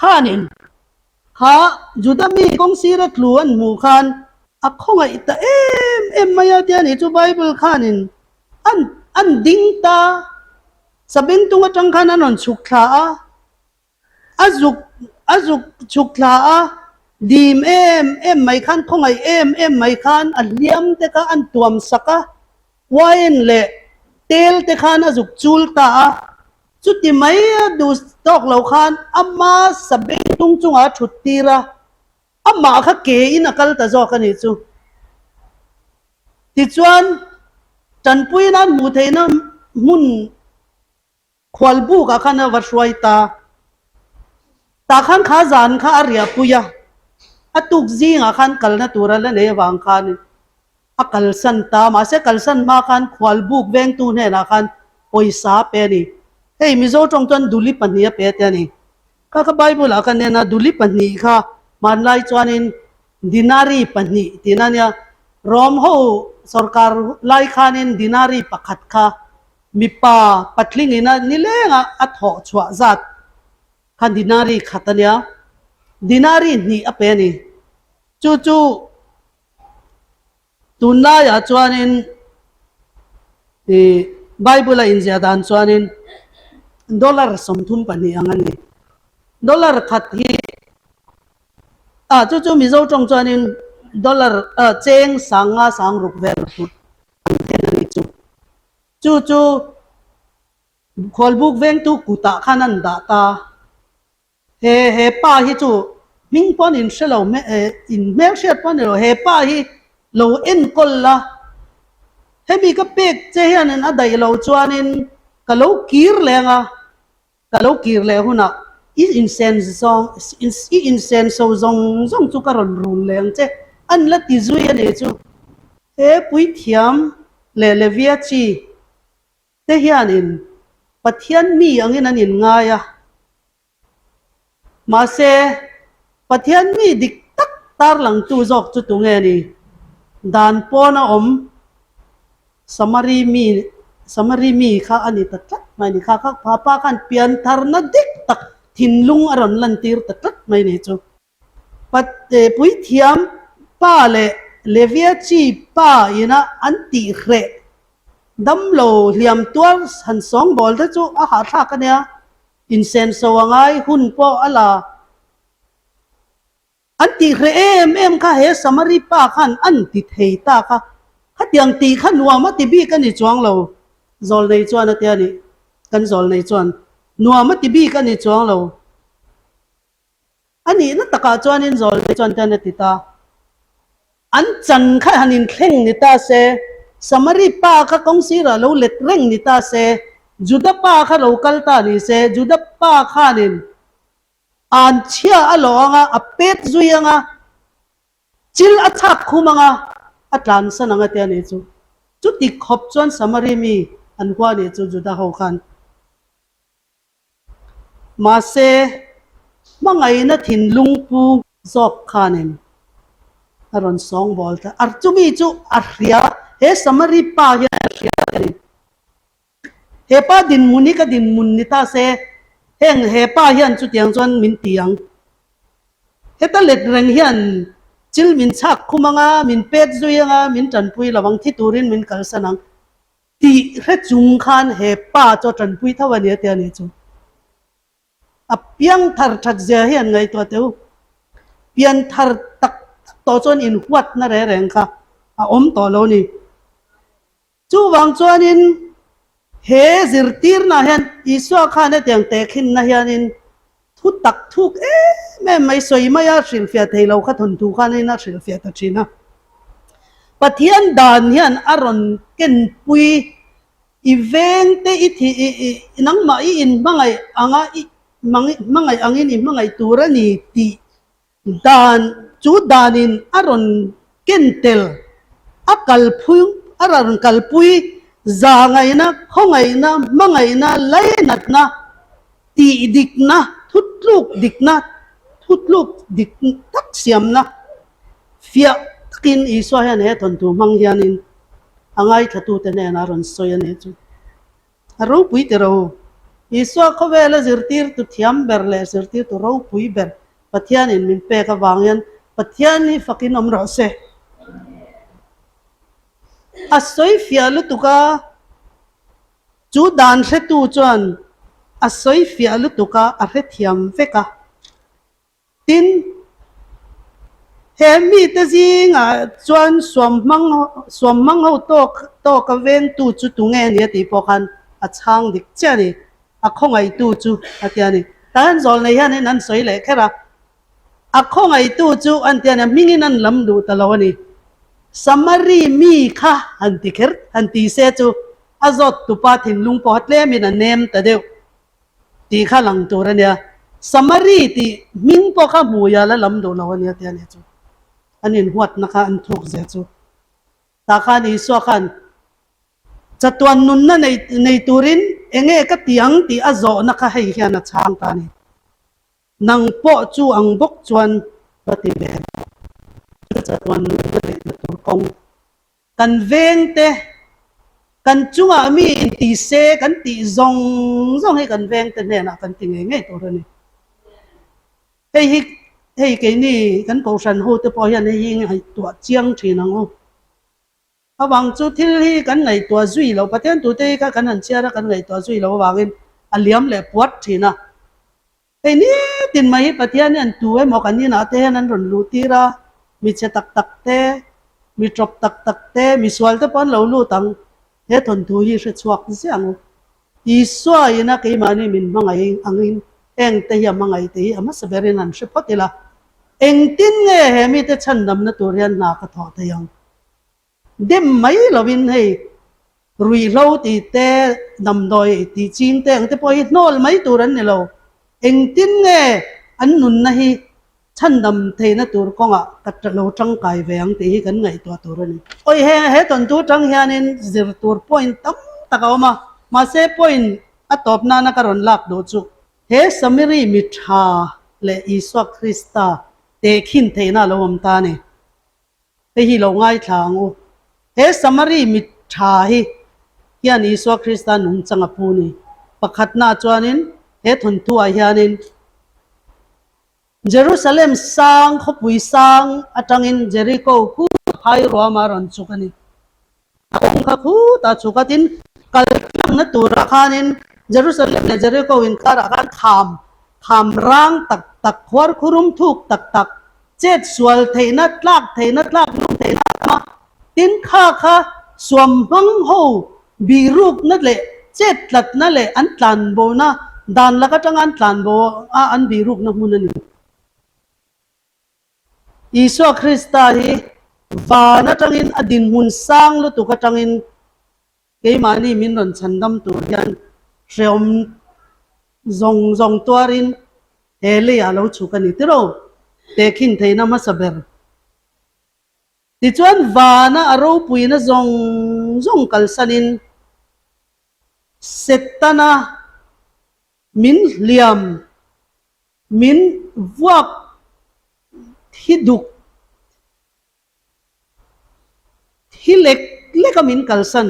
khanin Kha Juda mi kawng sira tlu an hmuh khan a khawngaih ta em em mai a tia ni chu Bible khanin an an ding ta Sabengtung atang khan an rawn chhuk thla a, a zuk a zuk chhuk thla a, dim em em mai khan khawngaih em em mai khan a hliam te kha an tuam sak a, wine leh tel te khan a zuk chul ta a. Chuti mai a duh tawk lo khan ama sabengtung chungah a thut tir a, amah kha ke in a kal ta zawk a nih chu. Tichuan, tanpui nan hmuh theihna hmun khualbukah khan a va hruai ta. Tah khan kha zan kha a riahpui a, a tuk zingah khan kalna tur a la nei avang khan a kalsan ta, mahse kalsan hma khan khualbuk vengtu hnenah khan pawisa a pe a ni. Hei Mizo tawng chuan duli pahnih a pe te a ni. Kha kha Bible ah khan en a, duli pahnih kha hmanlai chuanin dinari pahnih tihna a nia, Rom ho sorkar lai khanin dinari pakhat kha Mipa patlingin a nilengah a thawh chhuah zat kha dinari khat a nia, dinari hnih a pe a ni. Chu chu Tunlaiah chuanin ih Bible a inziah dan chuanin dollar 32 ang a ni. Dollar khat hi ah chu chu Mizo tawng chuanin dollar ah cheng 500 600 vel hlut ang then a ni chu. Chu chu khualbuk vengtu kutah khan an dah ta. He he pa hi chu hming pawn in hre lo in hmel hriat pawh a ni lo, he pa hi lo enkawl la, hemi ka pek che hianin a daih lo chuanin ka lo kir leh ang a, ka lo kir leh hunah i insen zawng i insen so zawng zawng chu ka rawn rul leh ang che an la ti zui a nih chu. He puithiam leh Levia chi te hianin Pathian mi angin an inngai a. Mahse, Pathian mi dik tak tarlangtu zawk chu tunge ni? Dan pawna awm Samari mi Samari mi kha a ni ta tlat mai ni. Kha kha Papa khan piantharna dik tak thinlung a rawn lantir ta tlat mai ni chu. Puithiam pa leh Levia chi pa ina an tih hreh damlo hliam tuar han sawngbawl te chu a hahthlak a nia, insenso a ngai hun pawh a la. An tih hreh em em kha he Samari pa khan an ti thei ta kha, khatiang tih kha nuam a ti bik a ni chuang lo, zawlnei chuan a ti a ni, kan zawlnei chuan nuam a ti bik a ni chuang lo. A nihna takah chuanin zawlnei chuan tan a ti ta. An chan kha han inthleng ni ta se, Samari pa kha kawng sirah lo let reng ni ta se, Juda pa kha lo kal ta ni se, Juda pa khanin an chhia a lawh ang a, a pet zui ang a, chil a chhak khum ang a, a tlansan ang a ti a nih chu. Chuti khawp chuan Samari mi an hua nih chu Juda ho khan. Mahse, hmangaihna thinlung pu zawk khanin a rawn sawngbawl ta. A chumi chu a hria, he Samari pa hian a hria a ni. He pa dinhmun hi ka dinhmun ni ta se, heng he pa hian chutiang chuan min ti ang. Heta let reng hian chil min chhak khum ang a, min pet zui ang a, min tanpui lo ang, thi turin min kalsan ang. Tih hre chung khan he pa chu a tanpui tho a ni a ti a nih chu. A piangthar that zia hi an ngaihtuah teh u. Pianthar tak tak tawh chuan inhuatna reng reng kha a awm tawh lo ni. Chuvang chuanin he zirtirna hian Isua khan hetiang tehkhinna hianin thu tak thuk em em mai sawi mai a hrilhfiah thei lo kha thawnthu khanin a hrilhfiah ta thin a. Pathian dan hian a rawn kenpui i veng te i thi i i nangmah i inhmangaih anga i hmangaih angin i hmangaih tur a ni tih Dan chu danin a rawn ken tel, a kalphui a rawn kalpui zahngaihna, khawngaihna, hmangaihna, lainatna, tihdikna, thutluk dikna, thutluk dik tak siamna fiah takin Isua hian he thawnthu hmang hianin a ngaithlatute hnenah a rawn sawi a nih chu. A ropui ti ro. Isua khawvela zirtirtu thiam ber leh zirtirtu ropui ber Pathianin min pek avang hian Pathian hi fakin awm rawh se. A sawi fiah lutuk a, chu dan hretu chuan a sawi fiah lutuk a, a hrethiam vek a. Tin, he mite zingah chuan suamhmang suamhmang ho tawk tawka vengtu chu tunge a ni a tih pawh khan a chhang dik chiah a ni. A khawngaihtu chu a ti a ni. Tah hian zawlnei hianin an sawi leh kher a, a khawngaihtu chu an ti a ni, a hmingin an lam duh ta lo a ni. Samari mi kha han ti kher han ti se chu a zawt tupa thinlung pawh kha tlemin a nem ta deuh. Tih kha lang tur a nia. Samari tih hming pawh kha hmuia la lam duh lo a nia tih a nih chu. An inhuatna kha an thuk zia chu. Tah khan Isua khan chatuan nunna nei nei turin enge ka ti ang tih a zawhna kha hei hian a chhang ta a ni. Nang pawh chu ang bawk chuan va ti ve rawh. Chu chatuan nunna neihna tur kawng Kan vengte, kan chungah mi inti se kan tih zawng zawng hi kan vengte hnenah kan ti ngei ngei tur a ni. Hei hi hei keini kan kohhran hote pawh hian hei hi ngaihtuah chiang thin ang u. Avang chu thil hi kan ngaihtuah zui loh, Pathian tute hi kha kan han chhiar a, kan ngaihtuah zui loh avangin a liam leh puat thin a. Hei nitin mai hi Pathian hian tu emaw kan inah te hian an rawn luh tir a, mi chhe tak tak te, mi tawp tak tak te, mi sual te pawh an lo lut ang. He thawnthu hi hre chhuak ziah ang u. Isua ina keimahni min hmangaih angin engte hi a hmangaih tih hi a hmasa berin an hre phawt ila. Engtin nge he mite chhandamna tur hian hna ka thawh thei ang? Dem mai lovin hei ruihhlo tih te, damdawi tih ching te ang te pawh hi hnawl mai tur an ni lo. Engtin nge an nunna hi chhandam theihna tur kawngah ka lo tangkai ve ang tih hi kan ngaihtuah tur a ni. Awi he he tawntu tang hianin zir tur point tam tak a awm a, mahse point a tawp nana ka rawn lak duh chu he Samiri mi tha leh Isua Krista tehkhin theihna a lo awm ta a ni. Hei hi lo ngaithla ang u. He Samari mi tha hi hian Isua Krista nungchang a pu ni. Pakhatna chuanin he thawnthuah hianin Jerusalem sang khawpui sang atangin Jeriko khu phai ruama rawn chuk a ni. A kawng kha khutah chuk a tin kal tlangna turah khanin Jerusalem leh Jeriko inkarah khan kham kham rang tak tak khuar khurum thuk tak tak chet sual theihna tlak theihna tlak lum theihna a tam a tin kha kha suam hmang ho bihrukna leh chet tlatna leh an tlanbona dan lak atanga an tlanbo a an bihrukna hmun a ni. Isua Krista hi van atangin a dinhmun sang lutuk atangin keimahni min rawn chhandam tur hian hrehawm zawng zawng tuarin he leiah lo chhuk a ni tiraw? Tehkhin theihna hmasa ber. Tichuan vana a ropuina zawng zawng kalsanin Setana min hliam Min vuak thi duk thi lek lek a min kalsan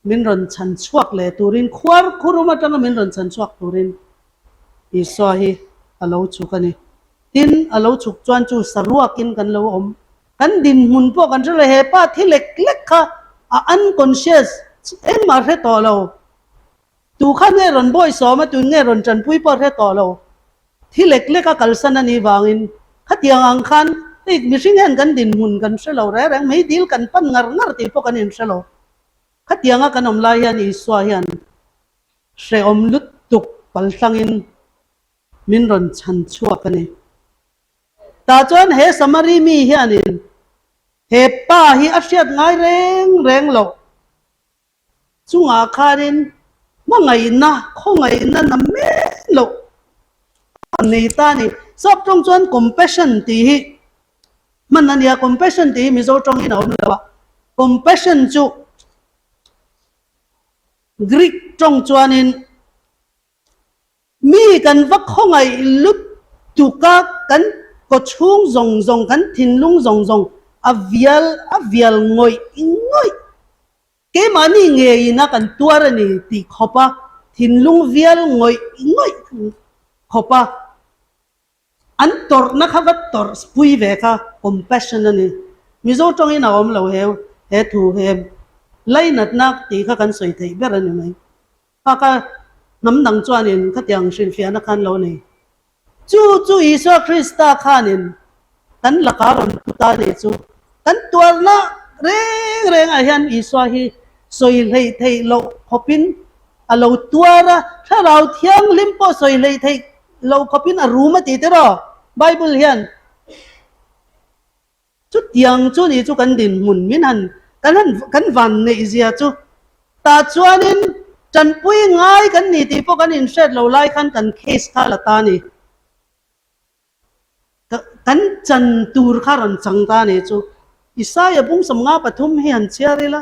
min rawn chhan chhuak leh turin khuar khurum atanga min rawn chhan chhuak turin Isua hi a lo chhuk a ni. Tin, a lo chhuk chuan chu saruakin kan lo awm. Kan dinhmun pawh kan hre lo, he pa thi lek lek kha a unconscious engmah hre tawh lo. Tu kha nge rawn bawi sawm a, tun nge rawn tanpui pawh hre tawh lo. Thi lek lek a kalsan a nih vangin khatiang ang khan hei mihring hian kan dinhmun kan hre lo reng reng, meidil kan pan ngar ngar tih pawh kan inhre lo. Khatianga kan awm lai hian Isua hian hrehawm lutuk palthlangin min rawn chhan chhuak a ni. Tah chuan he Samari mi hianin he pa hi a hriat ngai reng reng loh. Chungah khanin hmangaihna, khawngaihna na men loh a nei ta a ni. Sap tawng chuan compassion tih hi hman a nia, compassion tih hi Mizo tawngin a awm lo a. Compassion chu Greek tawng chuanin Mi kan va khawngaih lutuk a, kan kawchhung zawng zawng, kan thinlung zawng zawng a vial a vial ngawih ngawih. Keimahni ngeiin a kan tuar a ni tih khawp a, thinlung vial ngawih ngawih khawp a. An tawrhna kha va tawrh pui ve kha compassion a ni. Mizo tawngin a awm lo heu, he thu he lainatna tih kha kan sawi theih ber a ni mai. Kha kha hnam dang chuanin khatiang hrilhfiahna khan lo nei. Chu chu Isua Krista khanin kan laka rawn pu ta ni chu kan tuarna reng rengah hian Isua hi sawi hleih theih loh khawpin a lo tuar a, Thlarau Thianghlim pawh sawi hleih theih loh khawpin a rum a ti tiraw Bible hian. Chutiang chu ni chu kan dinhmun min han kan han kan van neih zia chu tah chuanin tanpui ngai kan ni tih pawh kan inhriat lo lai khan kan case kha la ta a ni. Kan chan tur kha rawn chang ta a ni chu Isaia bung 53 hi han chhiar ila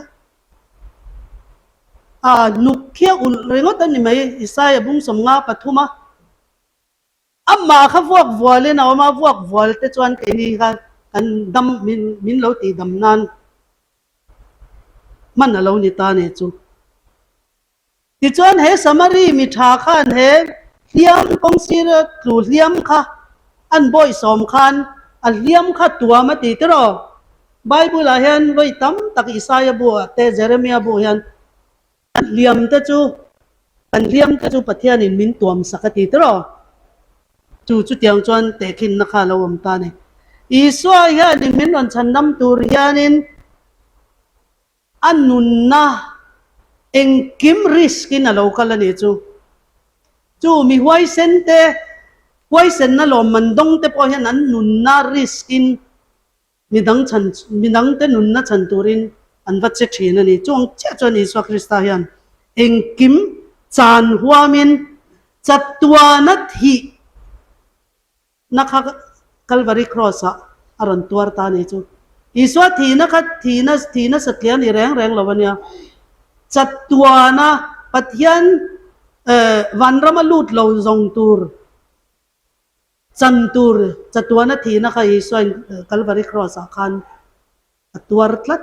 a hnuk khi a ulh ringawt a ni mai Isaia bung 53 a amah kha vuak vualin a awm a vuak vual te chuan keini kha kan dam min min lo tih dam nan hman a lo ni ta a ni chu. Tichuan he Samari mi tha khan he hliam kawngsira tlu hliam kha an bawisawm khan a hliam kha tuam a ti tiraw? Bible-ah hian vawi tam tak Isaia buah te Jeremia buh hian kan hliam te chu kan hliam te chu Pathianin min tuam sak a ti tiraw? Chu chutiang chuan tehkhinna kha a lo awm ta a ni. Isua hianin min rawn chhandam tur hianin a nunna engkim risk in a lo kal a ni chu. Chu mi huaisen te, huaisenna lawmman dawng te pawh hian an nunna risk in Midang chhan, midangte nunna chhan turin an va che thin a ni. Chuang chiah chuan Isua Krista hian engkim chan huamin chatuana thih na kha Kalvari Cross ah a rawn tuar ta a ni chu. Isua thihna kha thihna, thihna satliah a ni reng reng lo a nia. Chatuana Pathian vanrama lut lo zawng tur Chan tur chatuana thihna kha Isuain Kalvari Cross ah khan a tuar tlat.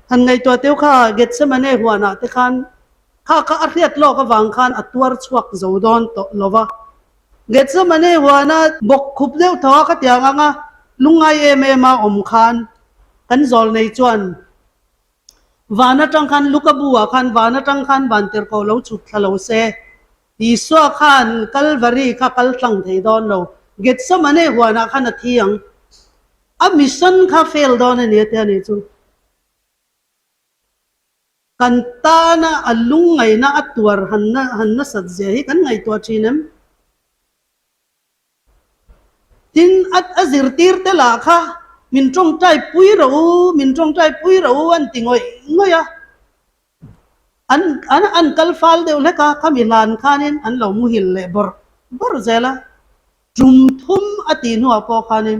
Han ngaihtuah teuh kha Gethsemane huanah te khan kha kha a hriat lawk avang khan a tuar chhuak zo dawn tawh lo va. Gethsemane huana bawk khup deuh tho a khatiang anga lungngai em em a awm khan kan zawl nei chuan van atang khan Luka bu ah khan van atang khan van tirhkoh lo chhuk thla lo se Isua khan Kalvari kha kal tlang thei dawn lo, Gethsemane huanah khan a thi ang. A mission kha fail dawn a ni a tia ni chu. Kan tana a lungngaihna a tuar han han nasat zia hi kan ngaihtuah thin em? Tin, a a zirtir te lah kha min tawngtai pui rawh u, min tawngtai pui rawh u an ti ngawih ngawih a. An an an kal fal deuh hlek a, khami hlan khanin an lo muhil leh bawrh bawrh zel a. Tum thum a tih hnuah pawh khanin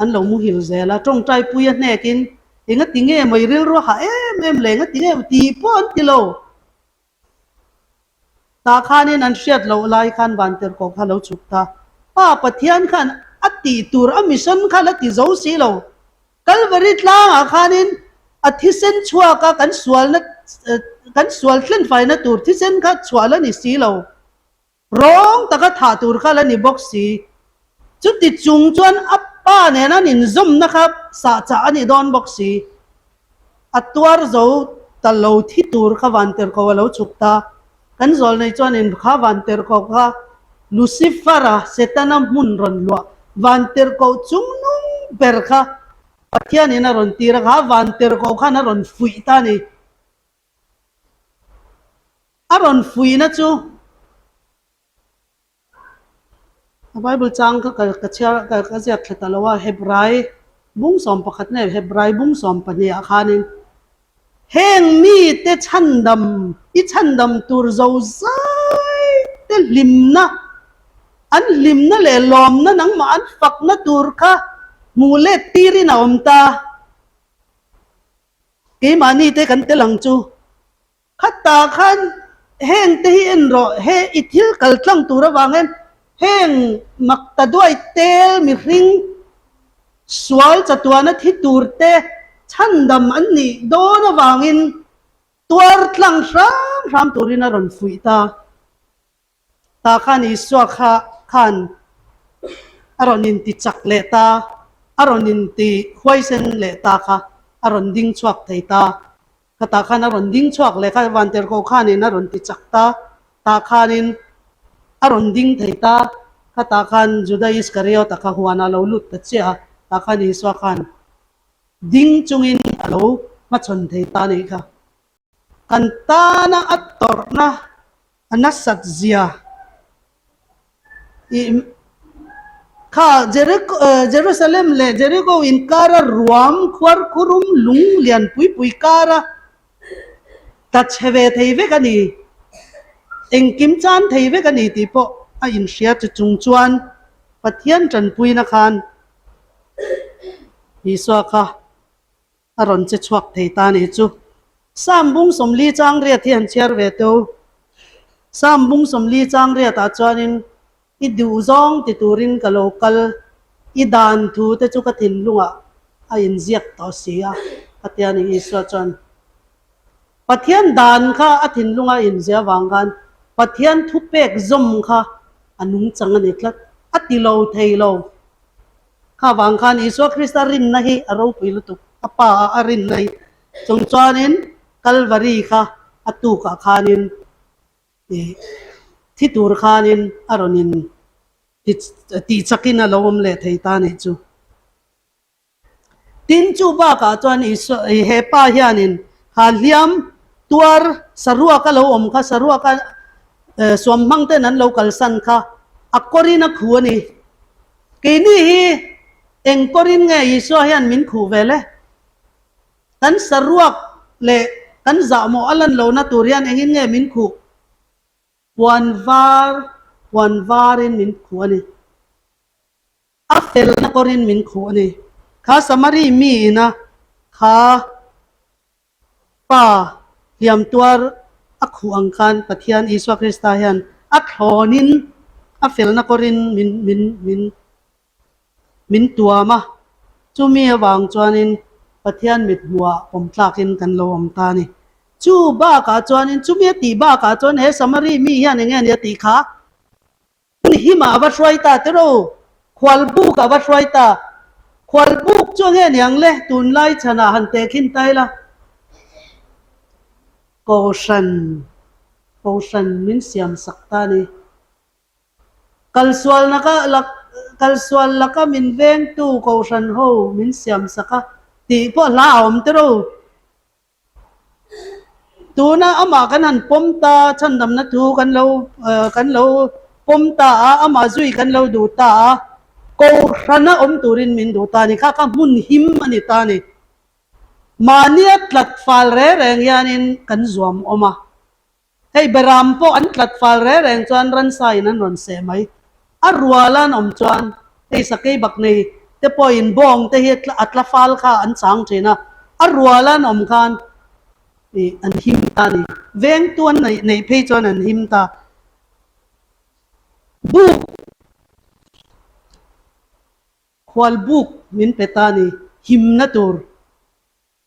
An lo muhil zel a, tawngtai pui a hnekin enga ti nge maw i rilru a hah em em le, enga ti nge maw tih pawh an ti lo. Tah khanin an hriat loh lai khan Vantirhkoh kha lo chhuk ta. Pa Pathian khan a tih tur a mission kha la ti zo si lo. Kalvari tlangah khanin a thisen chhuak a kan sualna kan sual thlenfaina tur thisen kha chhuah la ni si lo. Rawng taka thah tur kha la ni bawk si. Chuti chung chuan a pa nen an inzawmna kha sahchah a ni dawn bawk si. A tuar zo ta lo thi tur kha Vanterko a lo chhuk ta. Kan zawlnei chuan in kha Vanterko kha Lucifer-a Setana hmun rawn luah Vanterko chungnung ber kha Pathianin a rawn tir a, kha Vanterko khan a rawn fuih ta a ni. A rawn fuihna chu a Bible chang kha ka ka chhiar ka ka ziak thla ta lo a, Hebrai bung 11 nge Hebrai bung 12 ah khanin heng mite chhandam i chhandam tur zo zai te hlimna an hlimna leh lawmna nangmah an fakna tur kha hmuh let tirin a awm ta. Keimahni te kan tel ang chu. Khatah khan heng te hi en rawh, he i thil kal tlang tur avang hian heng makta duai tel mihring sual chatuana thi tur te chhandam an nih dawn avangin tuar tlang hram hram turin a rawn fuih ta. Tah khan Isua kha khan a rawn inti chak leh ta, a rawn inti huaisen leh ta kha a rawn ding chhuak thei ta. Khatah khan a rawn ding chhuak leh kha Vantirhkoh khanin a rawn ti chak ta, tah khanin a rawn ding thei ta. Khatah khan Juda Iskariota kha huanah a lo lut ta chiah a, tah khan Isua khan ding chungin a lo hmachhawn thei ta a nih kha. Kan tana a tawrhna a nasat zia i kha Jerusalem leh Jericho inkara ruam khuarkhurum lung lian pui pui kara tla chhe ve thei vek a ni, engkim chan thei vek a ni tih pawh a inhria chu chung chuan Pathian tanpuina khan Isua kha A rawn che chhuak thei ta nih chu. Sam bung 40 chang riat hi han chhiar ve teu. Sam bung 40 chang riatah chuanin i duh zawng ti turin ka lo kal, i dan thu te chu ka thinlungah a inziak tawh si a, a ti a ni. Isua chuan Pathian dan kha a thinlunga a inziah avang khan Pathian thupek zawm kha a nungchang a ni tlat, a ti lo thei lo. Kha vang khan Isua Krista rinna hi a ropui lutuk, a Pa a a rinna hi. Chung chuanin Kalvari kha a tukah khanin ih thi tur khanin a rawn in tih chakin a lo awm leh thei ta nih chu. Tin, chu bakah chuan Isua he pa hianin kha hliam tuar saruak a lo awm kha, saruaka suam hmang ten an lo kalsan kha a kawrin a khu a ni. Keini hi eng kawrin nge Isua hian min khuh ve le? Kan saruak leh kan zahmawh a lan lohna tur hian engin nge min khuh? Puan var, puan varin min khuh a ni. A felna kawrin min khuh a ni. Kha Samari mi ina kha pa hliam tuar a khuh ang khan Pathian Isua Krista hian a thlawnin a felna kawrin min min min min tuam a. Chumi avang chuanin Pathian mithmuhah pawm tlakin kan lo awm ta a ni. Chu bakah chuanin chumi a tih bakah chuan he Samari mi hian eng nge ni a tih kha? Hima a va hruai ta tiraw? Khualbuk a va hruai ta. Khualbuk chu a nge niang le? Tunlai chhanah han tehkhin ta ila. Kohhran, Kohhran min siam sak ta a ni. Kalsual naka lak, kalsual laka min vengtu Kohhran ho min siam sak a tih pawh hla a awm tiraw? Tuna amah kan han pawm ta, chhandamna thu kan lo kan lo pawm ta a, amah zui kan lo duh ta a, Kohhrana awm turin min duh ta a ni. Kha kha hmun him a ni ta a ni. Mahnia tlat fal reng reng hianin kan zuam awm a. Hei beram pawh an tlat fal reng reng chuan ransa in an rawn seh mai. A rual an awm chuan hei sakei bak nei te pawhin bawng te hi a tla fal kha an chang thin a, a rual an awm khan ih an him ta a ni. Vengtu an neih neih phei chuan an him ta. Buk khual buk min pe ta a ni, himna tur.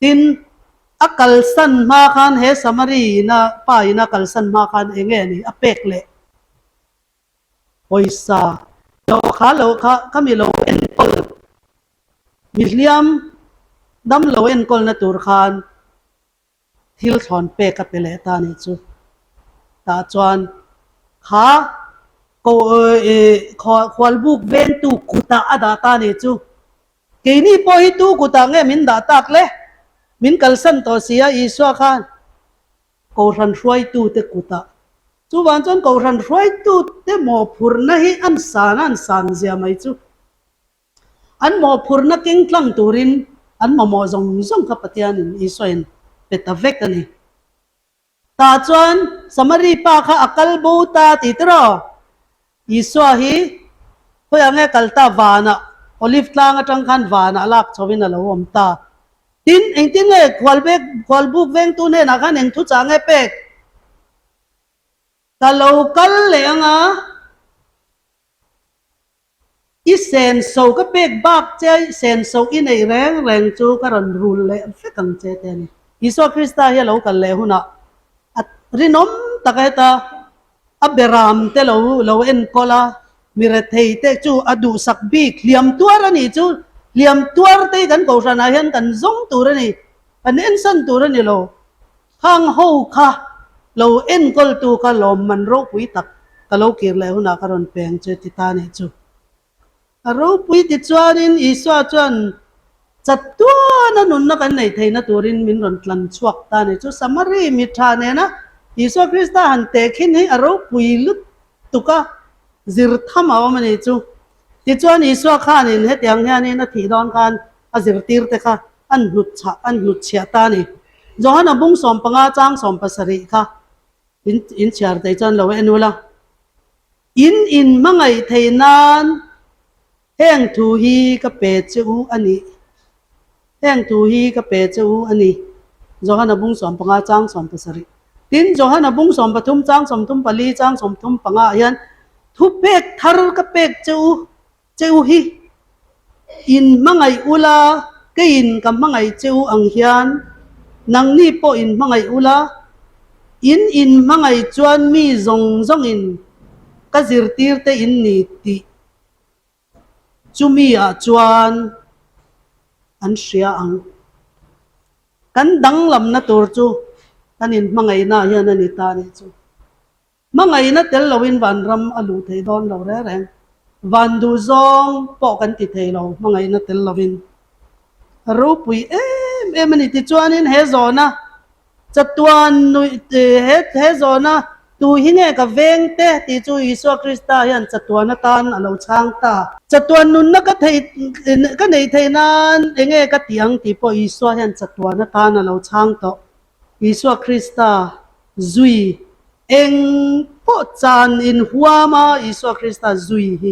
Tin, a kalsan hma khan he Samari ina pa ina kalsan hma khan eng nge ni a pek leh pawisa lo kha lo kha ka mi lo enkawl mi hliam dam lo enkawlna tur khan thil thlawn pek a pe leh ta nih chu. Tah chuan kha ko khualbuk vengtu kutah a dah ta nih chu. Keini pawh hi tu kutah nge min dah tak le? Min kalsan tawh si a, Isua khan Kohhran hruaitute kutah. Chuvang chuan Kohhran hruaitute mawhphurhna hi an san a, an san zia mai chu. An mawhphurhna keng tlang turin an mamawh zawng zawng kha Pathianin Isuain pe ta vek a ni. Tah chuan Samari pa kha a kal bo ta tih tiraw? Isua hi khawiah nge kal ta? Vanah, Olive tlang atang khan vanah lak chhoin a lo awm ta. Tin, engtin nge khualbek, khualbuk vengtu hnenah khan eng thuchah nge pek? Ka lo kal leh anga. I senso ka pek bak che i senso i neih reng reng chu ka rawn rul leh vek ang che te a ni. Isua Krista hi a lo kal leh hunah a rinawm tak a heta a beram te lo lo enkawl a, mi rethei te chu a duhsak bik hliam tuar a nih chu hliam tuar te hi kan kohhranah hian kan zawng tur a ni, kan ensan tur a ni lo. Khang ho kha lo enkawltu kha lawmman ropui tak ka lo kir leh hunah ka rawn peng che ti ta nih chu. A ropui ti chuanin Isua chuan chatuana nunna kan nei theihna turin min rawn tlan chhuak ta nih chu. Samari mi tha nena Isua Krista han tehkhin hi a ropui lutuk a, zir tham a awm a nih chu. Tichuan Isua khanin hetiang hianin a thih dawn khan a zirtirte kha an hnut chhah an hnut chhiah ta a ni. Johana bung 15 chang 17 kha in in chhiar thei chuan lo en ula. In in hmangaih thei nan heng thu hi ka pe che u a ni. Heng thu hi ka pe che u a ni. Johana bung 15 chang 17. Tin, Johana bung 13 chang 34 chang 35 ah hian thupek thar ka pek che u Che u hi in hmangaih ula, keiin ka hmangaih che u ang hian nangni pawh in hmangaih ula, in in hmangaih chuan mi zawng zawngin ka zirtirte in ni tih Chumi ah chuan an hria ang. Kan danglamna tur chu kan inhmangaihna ah hian a ni ta nih chu. Hmangaihna tel loin vanram a luh thei dawn lo reng reng. Van duh zawng pawh kan ti thei lo hmangaihna tel loin. A ropui em em a ni. Tichuanin he zawhna chatuan nuih he he zawhna tu hi nge ka veng te tih chu Isua Krista hian chatuan atan a lo chhang ta. Chatuan nunna ka thei ka nei thei nan enge ka tih ang tih pawh Isua hian chatuan atan a lo chhang tawh. Isua Krista zui eng pawh chan inhuam a Isua Krista zui hi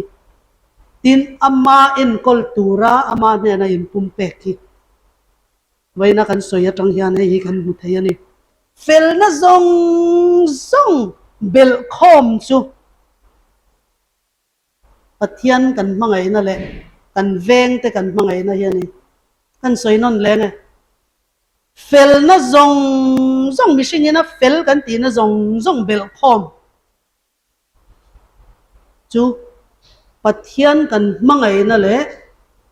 tin ama enkawl tura ama hnena inpumpek hi vawiina kan sawi atang hian hei hi kan hmu thei a ni. Felna zawng zawng belhkhawm chu Pathian kan hmangaihna leh kan vengte kan hmangaihna hi a ni. Kan sawi nawn leng e. Felna zawng zawng mihringin a fel kan tihna zawng zawng belhkhawm chu Pathian kan hmangaihna leh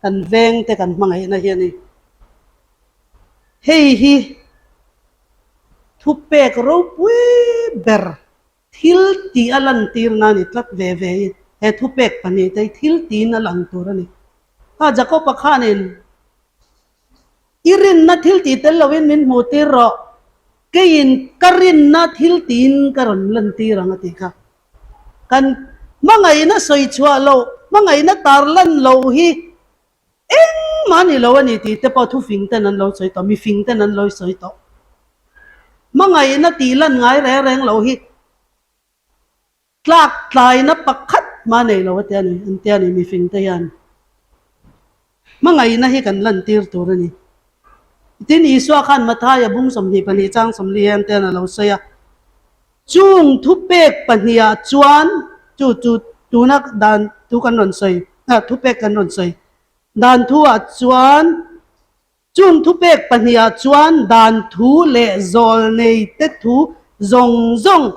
kan vengte kan hmangaihna hi a ni. Hei hi thupek ropui ber Thil tih a lantirna a ni tlat ve ve i, he thupek pahnihte hi thil tiin a lang tur a ni. Kha Jakob-a khanin, I rinna thil tih tel loin min hmuh tir rawh, keiin ka rinna thil tiin ka rawn lantir ang a ti kha. Kan hmangaihna sawi chhuah loh, hmangaihna tar lan loh hi Engmah ni lo a ni tih te pawh thufing ten an lo sawi tawh, mifing ten an lo sawi tawh. Hmangaihna tih lan ngai reng reng loh hi tlak tlaina pakhat hma nei lo a tia ni, an tia ni mifing te hian. Hmangaihna hi kan lantir tur a ni. Tin, Isua khan Mathaia bung 22 chang 40 hian ten a lo sawi a, Chung thupek pahniha chuan chu chu tuna dan thu kan rawn sawi, thupek kan rawn sawi dan thuah chuan chung thupek pahniha chuan dan thu leh zawlnei te thu zawng zawng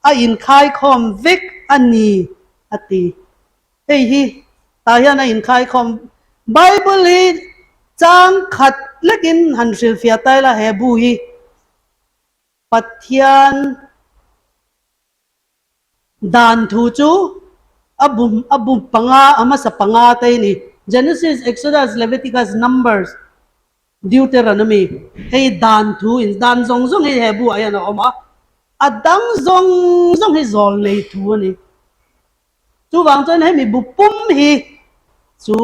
a inkhaikhawm vek a ni a ti. Hei hi tah hian a inkhaikhawm. Bible hi chang khat lekin han hrilhfiah ta ila he bu hi. Pathian dan thu chu a bu a bu panga a hmasa panga te hi ni, Genesis, Exodus, Leviticus, Numbers, Deuteronomy. Hei dan thu in dan zawng zawng hi he bu ah hian a awm a, a dang zawng zawng hi zawl nei thu a ni. Chuvang chuan hemi bu pum hi chu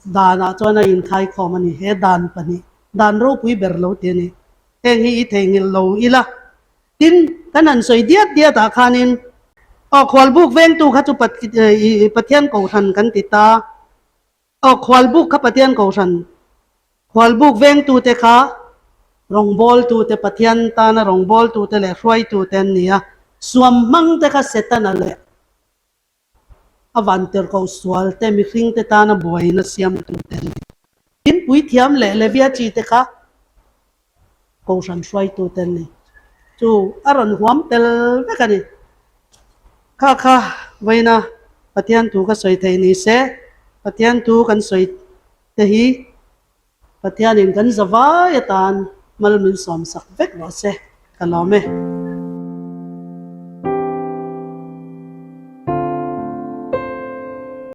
danah chuan a inkhaikhawm a ni. He dan pahnih, dan ropui ber lo ti a ni. Heng hi i theihnghilh lo ila. Tin, kan han sawi diat diat ah khanin, aw khualbuk vengtu kha chu Pathian Kohhran kan ti ta. Aw khualbuk kha Pathian Kohhran, khualbuk vengtute kha rawngbawltute, Pathian tana rawngbawltute leh hruaitute an ni a, suam hmangte kha Setana leh a vantirhkoh sualte, mihringte tana buaina siamtute an ni. Tin, puithiam leh Levia chite kha Kohhran hruaitute an ni. Chu a rawn huam tel vek a ni. Kha kha vawiina Pathian thu ka sawi theih ni se, Pathian thu kan sawi te hi Pathianin kan za vai atan mal min sawmsak vek rawh se, ka lawm e.